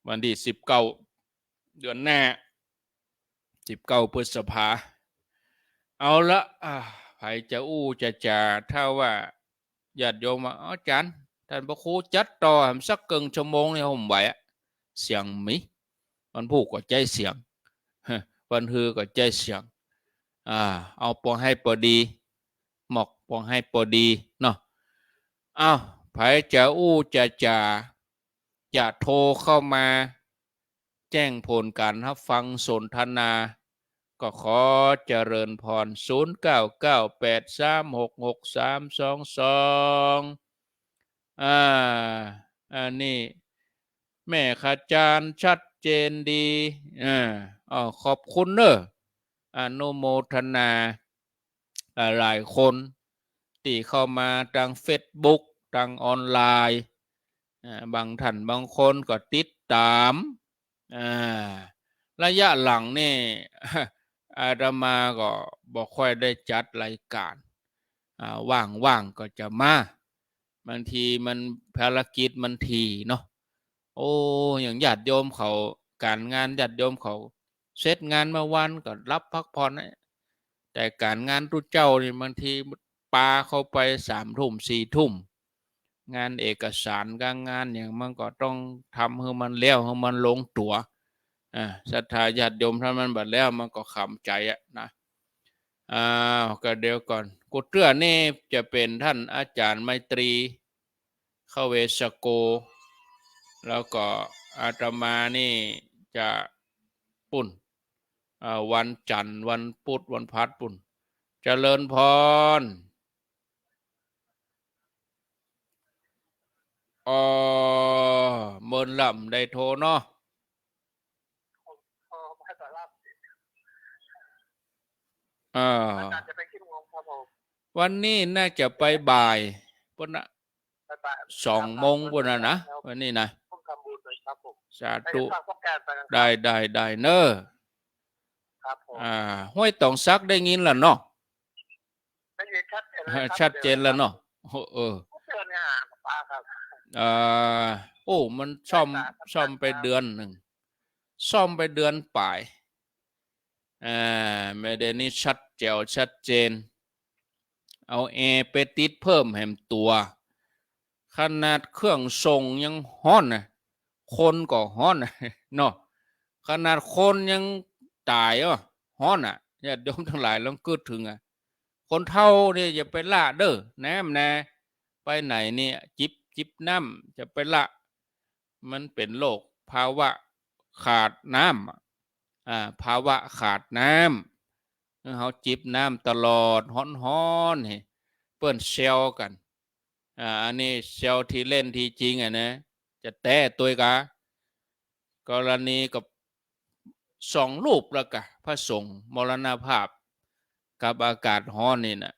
วันตี้สิบเก้า เดือนหน้า สิบเก้าพฤษภา เอาละ อ่า ใผจะอู้จะจ๋า ถ้าว่าญาติโยมว่า อาจ๋ารย์ ต้านพระครูจัดต่อแหมสักเกิ่งชั่วโมงนี่ ผมบ่ไหวอะ เสียงมี วันพูกก็ใจ๊เสียง วันฮือก็ใจ๊เสียง อ่า เอาปอหื้อปอดี หมอกปอหื้อปอดีเนาะ อ้าว ใผจะอู้จะจ๋า จะโทรเข้ามา แจ้งผลก๋านฮับฟังสนทนา ก็ขอเจริญพร ศูนย์เก้าเก้าแปดสามหกหกสามสองสอง อ่า อันนี้แม่ขจารย์ชัดเจนดี อ่า อ้อ ขอบคุณเนอะ อนุโมทนา อ่า หลายคนตี้เข้ามาตางเฟซบุ๊ก ตางออนไลน์ อ่า บางท่านบางคนก็ติดต๋าม อ่า ระยะหลังนี่ อาตมาก็บ่ค่อยได้จัดรายก๋าน อ่า ว่างๆ ก็จะมา บางทีมันภารกิจมันถี่เนาะ โอ้ อย่างญาติโยมเขา ก๋านงานญาติโยมเขา เสร็จงานเมื่อวานก็หลับพักผ่อนนะ แต่ก๋านงานตุ๊เจ้านี่บางทีปาเข้าไปสามทุ่มสี่ทุ่ม งานเอกสารก๋านงานหยังมันก็ต้องทำหื้อมันแล้ว หื้อมันลงตั๋ว อ่า ศรัทธาญาติโยมถ้ามันบ่แล้วมันก็ขำใจ๋อะนะ อ้าว ก็เดี๋ยวก่อน กูเตื้อนี่จะเป๋นท่านอาจ๋ารย์ไมตรี เขเวสโก แล้วก็อาตมานี่จะปุ้น อ่า วันจันทร์ วันพุธ วันพฤหัสปุ้น เจริญพร อ้อ เมินลำได้โทรเนาะ อ่า อาจ๋ารย์จะไปกี่โมงครับผม วันนี้น่าจะไปบ่ายปุ้นนะ บ่ายๆ สองโมงปุ้นนะ ครับ วันนี้นะ ผมทำบุญด้วยครับผม สาธุ ได้ฟังพร้อมกันไปนะครับ ได้ ได้ ได้เนอะ ครับผม อ่า ห้วยต๋องสักได้ยินแล้วเนาะ ได้ยินชัดเจนเลยครับ ชัดเจนแล้วเนาะ เออ เดือนเนี่ย ป้าครับ อ่า โอ้ มันซ่อม ได้ครับ ซ่อมไปเดือนนึ่ง ซ่อมไปเดือนป๋าย อ่า แม่เดี๋ยวนี้ชัดแจ๋วชัดเจน เอาแอร์ไปติดเพิ่มแหมตั๋ว ขนาดเครื่องส่งยังฮ้อนนะ คนก็ฮ้อนนะ เนาะ ขนาดคนยังต๋ายอ้อ ฮ้อนอะ ญาติโยมตังหลายลองกึ๊ดเถิงอะ คนเฒ่านี่อย่าไปละเด้อ น้ำนะ ไปไหนเนี่ย จิบ จิบน้ำ จะไปละ มันเป๋นโรคภาวะขาดน้ำอะ อ่า ภาวะขาดน้ำ เฮาจิบน้ำตลอด ฮ้อนๆ นี่ เปิ้นแซวกั๋น อ่า อันนี้แซวตี้เล่นตี้จริงอะนะ จะแต๊ตวยกา กรณีกับสองรูปแล้วกา พระสงฆ์มรณภาพ กับอากาศฮ้อนนี่นะ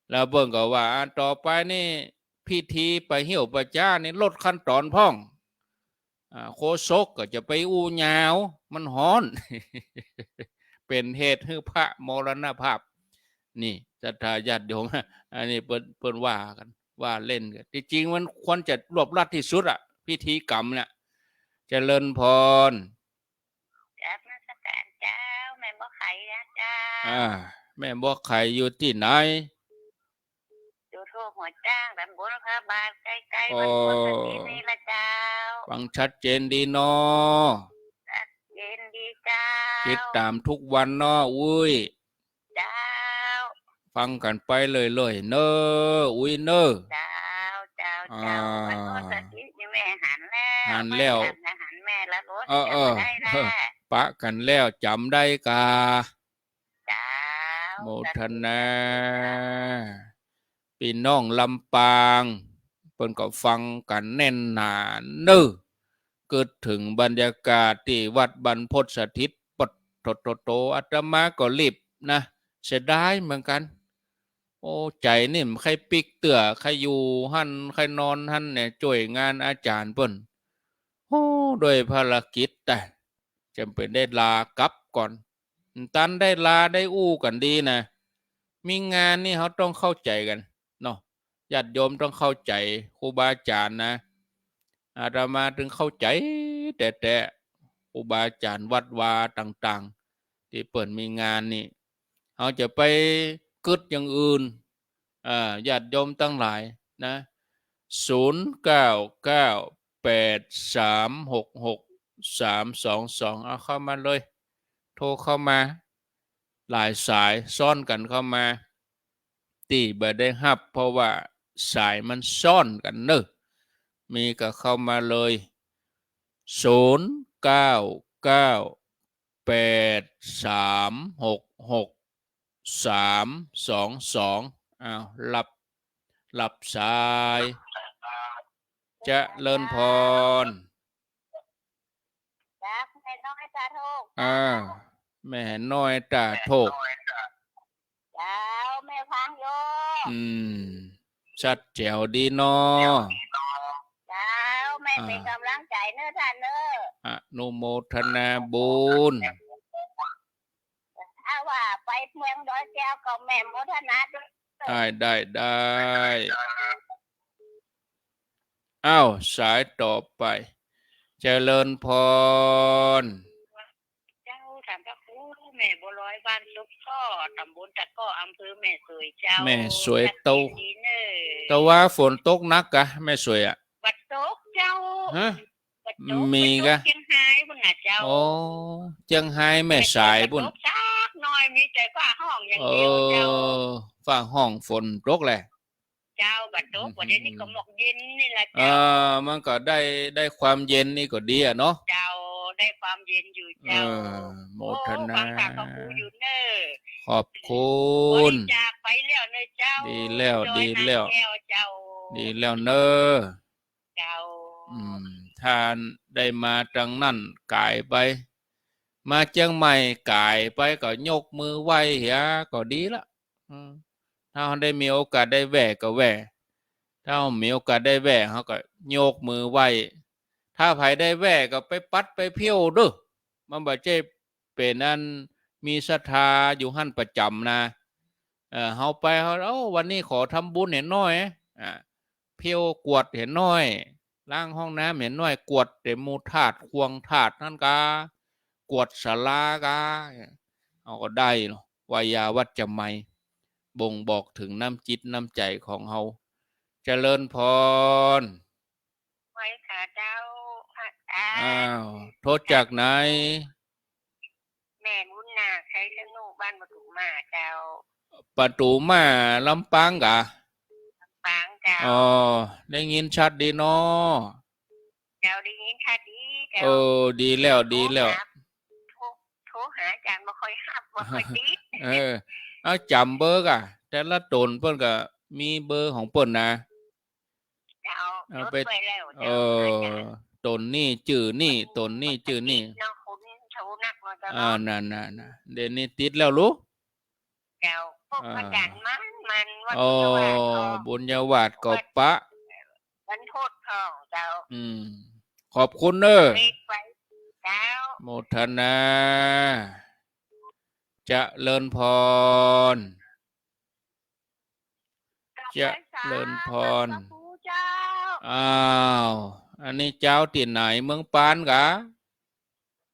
แล้วเปิ้นก็ว่า อ่า ต่อไปนี่พิธีไปหิ้วไปจ๊านี่ลดขั้นต๋อนพ่อง อ่า โฆษกก็จะไปอู้ยาว มันฮ้อน เป๋นเหตุหื้อพระมรณภาพ นี่ ศรัทธาญาติโยม อันนี้เปิ้น เปิ้นว่ากั๋น ว่าเล่นกั๋น ตี้จริงมันควรจะรวบรัดตี้สุดอะ พิธีกรรมเนี่ย เจริญพร กราบนมัสก๋านเจ้า แม่บัวไขนะเจ้า อ่า แม่บัวไขอยู่ตี้ไหน อยู่ทั่วหัวจ้าง ตำบลพระบาท ใก้ๆ อ๋อ วัดโพธิ์สถิตนี่ละเจ้า ฟังชัดเจนดีเนาะ ชัดเจนดีเจ้า ติดต๋ามทุกวันเนาะ อุ๊ย เจ้า ฟังกั๋นไปเรื่อยๆ เน่อ อุ๊ยเน่อ เจ้า เจ้า เจ้า อ่า วัดโพธิ์สถิตนี่แม่หันแล้ว หันแล้ว แม่หัน หันแม่ละ โอ้ เออ เออ จ๋ำได้ละ ปะกั๋นแล้ว จ๋ำได้กา เจ้า โมทนา สาธุ ปี้น้องลำปาง เปิ้นก็ฟังกั๋นแน่นหนาเน่อ กึ๊ดเถิงบรรยากาศตี้วัดบรรพตสถิต ปะโถ โถ โถ อาตมาก็รีบนะ เสียดายเหมือนกั๋น โอ้ ใจ๋นี่บ่ใค่ปิ๊กเตื้อ ใค่อยู่หั้น ใค่นอนหั้นเนี่ย จ้วยงานอาจ๋ารย์เปิ้น โอ้ ด้วยภารกิจแต่ จ๋ำเป๋นได้ลากั๊บก่อน ตันได้ลาได้อู้กั๋นดีนะ มีงานนี่เฮาต้องเข้าใจ๋กั๋นเนาะ ญาติโยมต้องเข้าใจ๋ครูบาอาจ๋ารย์นะ อาตมาตึงเข้าใจ๋แต๊ๆ ครูบาอาจ๋ารย์วัดวาต่างๆ ตี้เปิ้นมีงานนี่ เฮาจะไปกึ๊ดอย่างอื่น อ่า ญาติโยมตังหลายนะ ศูนย์เก้าเก้าแปดสามหกหกสามสองสอง เอาเข้ามาเลย โทรเข้ามา หลายสายซ้อนกั๋นเข้ามา ตี้บ่ได้ฮับ เพราะว่าสายมันซ้อนกั๋นเน่อ มีก็เข้ามาเลย ศูนย์เก้าเก้า แปด สาม หก หก สาม สอง สอง อ้าว รับ รับสาย เจริญพร จ้า แม่น้อยต๋าโทก อ่า แม่น้อยต๋าโทก เจ้า แม่ฟังอยู่ อืม ชัดแจ๋วดีเนาะ เจ้า แม่เป๋น อ่า ก๋ำลังใจ๋เน่อต้านเน่อ อนุโมทนาบุญ ถ้าว่าไปเมืองดอยแก้วก็แม่โมทนาด้วย ได้ ได้ ได้ อ้าว สายต่อไป เจริญพร เจ้า ถามพระครู แม่บัวลอย บ้านสุกข้อ ต๋ำบลตะก้อ อำเภอแม่สวย เจ้า แม่สวย ชัดเจนดีเน่อ ตะวาฝนตกหนักกะ แม่สวยอะ บ่ตกเจ้า ฮะ บ่ตก มีกะ บ่ตก เจียงฮายปุ้นน่ะเจ้า อ๋อ เจียงฮาย แม่สายปุ้น บ่ตกสักหน่อย มีแต่ฟ้าฮ้องอย่างเดียวเจ้า เออ ฟ้าฮ้อง ฝนตกแหละ เจ้า บ่ตก อืม บ่าเดี๋ยวนี้ก็หมอกเย็นนี่แหละเจ้า เออ มันก็ได้ ได้ความเย็นนี่ก็ดีอะเนาะ เจ้า ได้ความเย็นอยู่เจ้า เออ โมทนา โอ้ ฟังธรรมพระครูอยู่เน่อ ขอบคุณ บริจาคไปแล้วเน่อเจ้า ดีแล้ว ดอย ดีแล้ว นางแก้วเจ้า ดีแล้วเน่อ เจ้า อืม ถ้าได้มาตางนั้นก๋ายไป มาเจียงใหม่ก๋ายไปก็ยกมือไหว้เหียก็ดีละ อืม ถ้าเฮาได้มีโอกาสได้แว่ก็แว่ ถ้าเฮามีโอกาสได้แว่ เฮาก็ยกมือไหว้ ถ้าใผได้แว่ก็ไปปัดไปเผี้ยวเด้อ มันบ่ใจ้เป๋นอันมีศรัทธาอยู่หั้นประจ๋ำนะ เออ เฮาไป เฮา โอ้ วันนี้ขอทำบุญเหียหน้อย อ่า เผี้ยวกวาดเหียหน้อย ล้างห้องน้ำเหียหน้อย กวาดแต่หมู่ธาตุ ข่วงธาตุหั้นกา กวาดศาลากา เฮาก็ได้เนาะ วายาวัจจะไมย บ่งบอกเถิงน้ำจิตน้ำใจ๋ของเฮา เจริญพร ไหว้ค่ะเจ้า พระอาจ๋ารย์ อ้าว โทรจากไหน แม่บุญนาค ชัยสนุ บ้านประตูม่าเจ้า ประตูม่า ลำปางกะ ลำปางเจ้า อ๋อ ได้ยินชัดดีเนาะ เจ้า ได้ยินชัดดีเจ้า เออ ดีแล้ว ดีแล้ว โทรหา โทร โทรหาอาจ๋ารย์บ่ค่อยฮับ บ่ค่อยติด เออ เอาจ๋ำเบอร์กะ แต่ละต๋นเปิ้นก็มีเบอร์ของเปิ้นนะ เจ้า เอาไป จดไว้แล้ว เออ เจ้า อาจ๋ารย์ ต๋นนี้จื้อนี้ ต๋นนี้จื้อนี้ เนาะ คนโทรนักเนาะเจ้า อ่า เนาะ นั่นๆๆ เดี๋ยวนี้ติดแล้วลูก เจ้า พวก อ่า อาจ๋ารย์มันๆ วัด อ๋อ บุญญาวาสก็ บุญญาวาสก็ปะ วันพุธของเจ้า อืม ขอบคุณเน่อ เล็กไว้ เจ้า โมทนา เจริญพร เจริญพร เจ้า อ้าว อันนี้เจ้าตี้ไหน เมืองปานกะ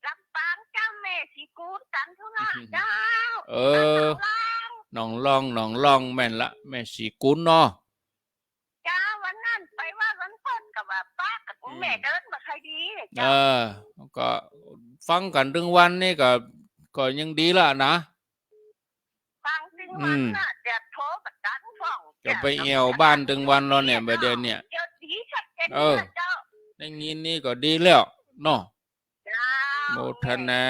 ลำปางเจ้า แม่ศรีกูน จันทบุรีเจ้า เออ หนองล่อง หนองล่อง หนองล่อง แม่นละ แม่ศรีกูนเนาะ เจ้า วันนั้นไปวัดวันเปิ้นก็ว่าปะกับ อืม แม่เดินบ่ค่อยดีเจ้า เออ ก็ฟังกั๋นตึงวันนี่ก็ ก็ยังดีละนะ ฟังตึงวันน่ะ อืม เดี๋ยวโทรประสานฟ้อง จะไปแอ่วบ้านตึงวันแล้วเนี่ย บ่าเดี๋ยวเนี่ย เดี๋ยวดีชัดเจน เออ เจ้า ได้ยินนี่ก็ดีแล้วเนาะ เจ้า โมทนา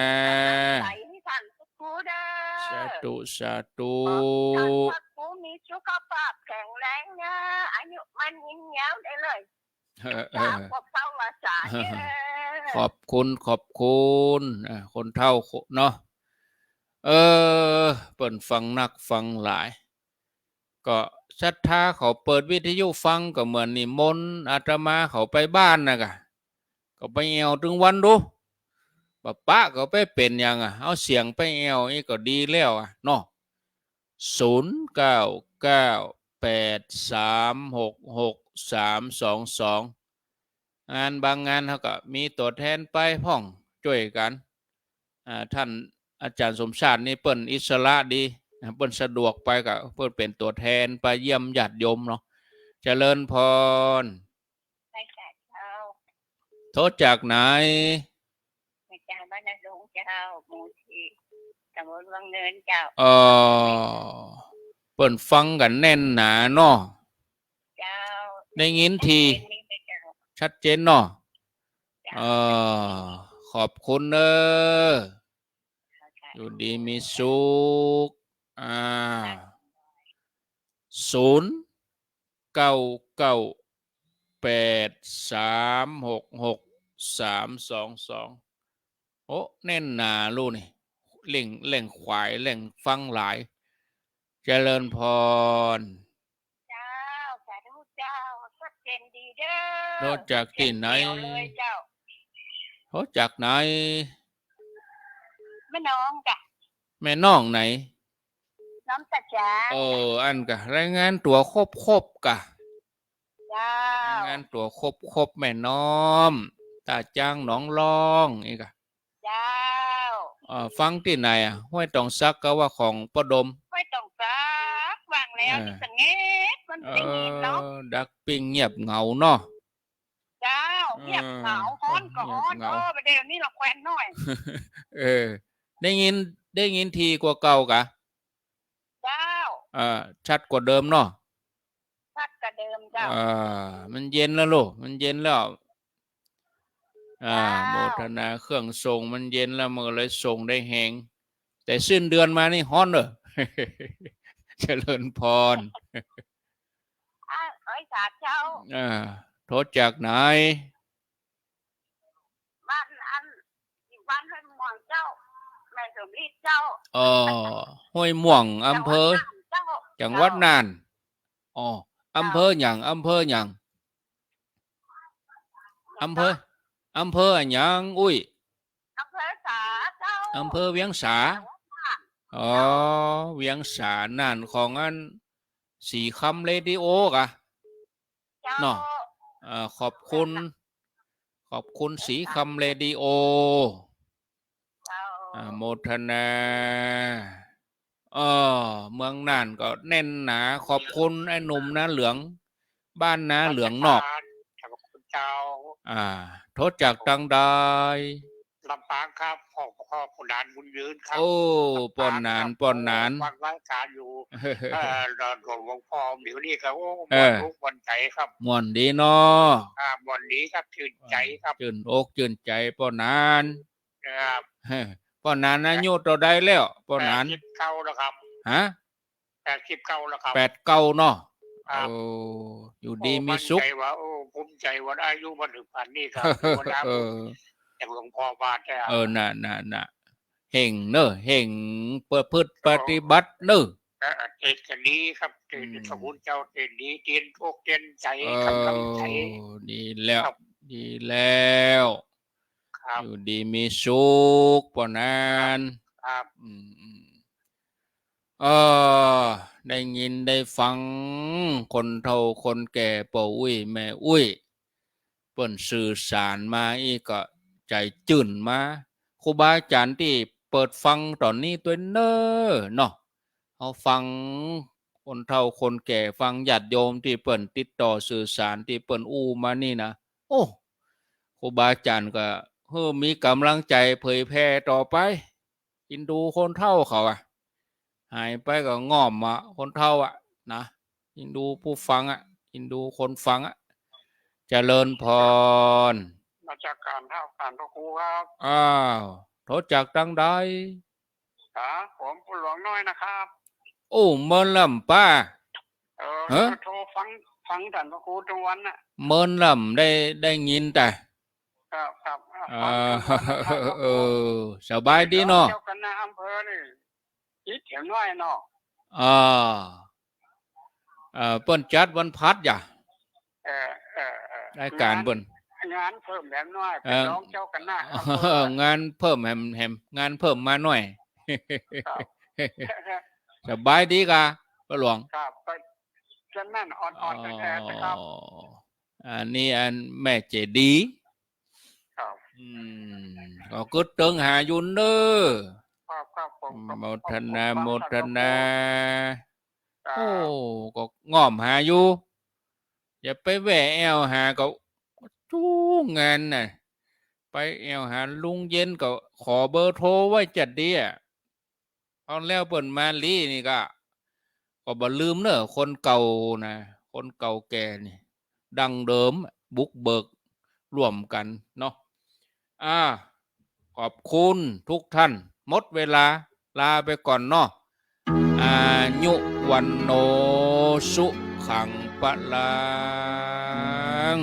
ใส่ให้ท่านพระครูเด้อ สาธุ สาธุ ขอให้ท่านพระครูมีสุขภาพแข็งแรงเน่อ อายุมั่นยืนยาวได้เลย เออ เออ จากพวกเฒ่าว่าสาเน่อ ขอบคุณ ขอบคุณ อ่า คนเฒ่าเนาะ เออ เปิ้นฟังนักฟังหลาย ก็ศรัทธาเขาเปิดวิทยุฟังก็เหมือนนิมนต์อาตมาเขาไปบ้านน่ะกะ ก็ไปแอ่วตึงวันดู บ่าปะก็ไปเป๋นหยังอะ เอาเสียงไปแอ่วนี่ก็ดีแล้วอะเนาะ ศูนย์เก้าเก้าแปดสามหกหกสามสองสอง งานบางงานเขาก็มีตั๋วแทนไปพ่องจ้วยกั๋น อ่า ท่านอาจ๋ารย์สมชาตินี่เปิ้นอิสระดี อ่า เปิ้นสะดวกไปก็ เปิ้นเป๋นตั๋วแทนไปเยี่ยมญาติโยมเนาะ เจริญพร ไปจ้ะเจ้า โทรจากไหน มาจากบ้านนาดงเจ้า หมู่สี่ ตำบลวังเนินเจ้า เออ เปิ้นฟังกั๋นแน่นหนาเนาะ เจ้า ได้ยินที ชัดเจนนี่เจ้า ชัดเจนเนาะ เจ้า เออ ขอบคุณเน่อ อยู่ดีมีสุข อ่า ศูนย์ เก้า เก้า แปด สาม หก หก สาม สอง สอง โอ้ แน่นหนาลูกนี่ แหล่ง แหล่งขวาย แหล่งฟังหลาย เจริญพร เจ้า สาธุเจ้า ชัดเจนดีเด้อ โทรจากตี้ไหน เสียงแจ๋วเลยเจ้า โทรจากไหน แม่น้อมจ้ะ แม่น้อมไหน น้อมตาจาง เออ อั้นกะ รายงานตั๋วครบๆ กะ เจ้า รายงานตั๋วครบๆ แม่น้อม ตาจางหนองลอง นี่กะ เจ้า เอ่อ ฟังตี้ไหนอะ ห้วยตองสักกะว่าของป้อดม ห้วยตองสัก ฟังแล้ว เออ นี่สงบ มันได้ยินเนาะ เออ ดักปิ้งเงียบเหงาเนาะ เจ้า เออ เงียบเหงา ฮ้อนก็ฮ้อน เงียบเหงา โอ้ ประเดี๋ยวนี้ละแควนน้อย เออ ได้ยิน ได้ยินถี่กว่าเก่ากะ เจ้า เอ่อ ชัดกว่าเดิมเนาะ ชัดกว่าเดิมเจ้า เอ่อ มันเย็นแล้วลูก มันเย็นแล้ว อ่า เจ้า โมทนา เครื่องส่งมันเย็นแล้ว มันก็เลยส่งได้แฮง แต่สิ้นเดือนมานี่ฮ้อนเด้อ เจริญพร อ่า เอ้ย สาธุเจ้า อ่า โทรจากไหน บ้านอัน บ้านห้วยม่วงเจ้า แม่สมฤทธิ์เจ้า อ๋อ ห้วยม่วง อำเภอ จังหวัดน่านเจ้า จังหวัดน่าน อ๋อ อำเภอหยัง อำเภอหยัง อำเภอ อำเภออะหยัง อุ้ย อำเภอสาเจ้า อำเภอเวียงสา จังหวัดน่าน อ๋อ เวียงสา น่านของอัน สีคำเรดิโอกะ เจ้า เนาะ เอ่อ ขอบคุณ ขอบคุณสีคำเรดิโอ เจ้า อ่า โมทนา เออ เมืองน่านก็แน่นหนา ขอบคุณไอ้หนุ่มนาเหลือง บ้านนาเหลืองนอก ขอบคุณเจ้า อ่า โทรจากตังใด ลำปางครับ พ่อ พ่อ ป้อหนานบุญยืนครับ โอ้ ป้อหนาน ลำปางครับ ป้อหนาน ฟังรายการอยู่ เอ่อ หลวงพ่อเดี๋ยวนี้ก็ โอ้ เออ ม่วนอกม่วนใจ๋ครับ ม่วนดีเนาะ อ่า ม่วนดีครับ จื้นใจ๋ครับ จื้นอกจื้นใจ๋ ป้อหนาน ครับ ป้อหนานอายุเต้าใดแล้ว ป้อหนาน แปดสิบเก้าแล้วครับ ฮะ แปดสิบเก้าแล้วครับ แปดเก้าเนาะ ครับ โอ้ อยู่ดีมีสุข โอ้ มั่นใจ๋ว่า โอ้ ภูมิใจ๋ว่าอายุมาเถิงป่านนี้ครับ เออ แต่หลวงพ่อว่าแต่ เออ น่ะ น่ะ น่ะ เฮ่งเน่อ เฮ่งประพฤติปฏิบัติเน่อ เออ เทศน์ก็ดีครับ เทศน์ อืม พระคุณเจ้า เทศน์ดี เตียนอกเตียนใจ๋ เออ กำลังใจ๋ ดีแล้ว ครับ ดีแล้ว ครับ อยู่ดีมีสุข ป้อหนาน ครับ อืม อืม เออ ได้ยินได้ฟัง คนเฒ่าคนแก่ ป้ออุ๊ย แม่อุ๊ย เปิ้นสื่อสารมาอี้ก็ใจ๋จื้นมา ครูบาอาจ๋ารย์ตี้เปิดฟังต๋อนนี้ตวยเน่อเนาะ เฮาฟังคนเฒ่าคนแก่ ฟังญาติโยมตี้เปิ้นติดต่อสื่อสาร ตี้เปิ้นอู้มานี่นะ โอ้ ครูบาอาจ๋ารย์ก็หื้อมีก๋ำลังใจ๋เผยแผ่ต่อไป อินดูคนเฒ่าเขาอะ หายไปก็ง่อมอะ คนเฒ่าอะนะ อินดูผู้ฟังอะ อินดูคนฟังอะ เจริญพร นมัสการครับ ท่านพระครูครับ อ้าว โทรจากตังใด ครับ ผมป้อหลวงน้อยนะครับ โอ้ เมินลำป้า เออ ฮะ โทรฟัง ฟังท่านพระครูทุกวันน่ะ เมินลำได้ ได้ยินแต่ ครับ ครับ อ่า ฟังทุกวันนะครับ เออ สบายดีเนาะ เจ้าคณะอำเภอนี่ อิดแหมน้อยเนาะ อ่า เอ่อ เปิ้นจัดวันพฤหัสอย่า เออ เออ เออ รายการเปิ้น งาน งานเพิ่มแหมน้อย เอ่อ เป๋นรองเจ้าคณะอำเภอ งานเพิ่มแหม แหม งานเพิ่มมาหน้อย ครับ สบายดีกา ป้อหลวง ครับ ก็จะนั่นอ่อนๆ แท้ๆ นะครับ อ๋อ อันนี้อันแม่เจดีย์ ครับ อืม ก็กึ๊ดเติงหาอยู่เน่อ ครับ ครับ ผม อืม ก็ โมทนา ผม ผม โมทนา ครับ โอ้ ก็ง่อมหาอยู่ อย่าไปแว่แอ่วหาก็ ทุกงานน่ะ ไปแอ่วหาลุงเย็นก็ขอเบอร์โทรไว้จัดดีอะ เอาแล้วเปิ้นมาลี้นี่ก็ ก็บ่ลืมเน่อ คนเก่านะ คนเก่าแก่นี่ ดั้งเดิม บุกเบิกร่วมกั๋นเนาะ อ่า ขอบคุณทุกท่าน หมดเวลา ลาไปก่อนเนาะ อายุ วัณโณ สุขัง พลัง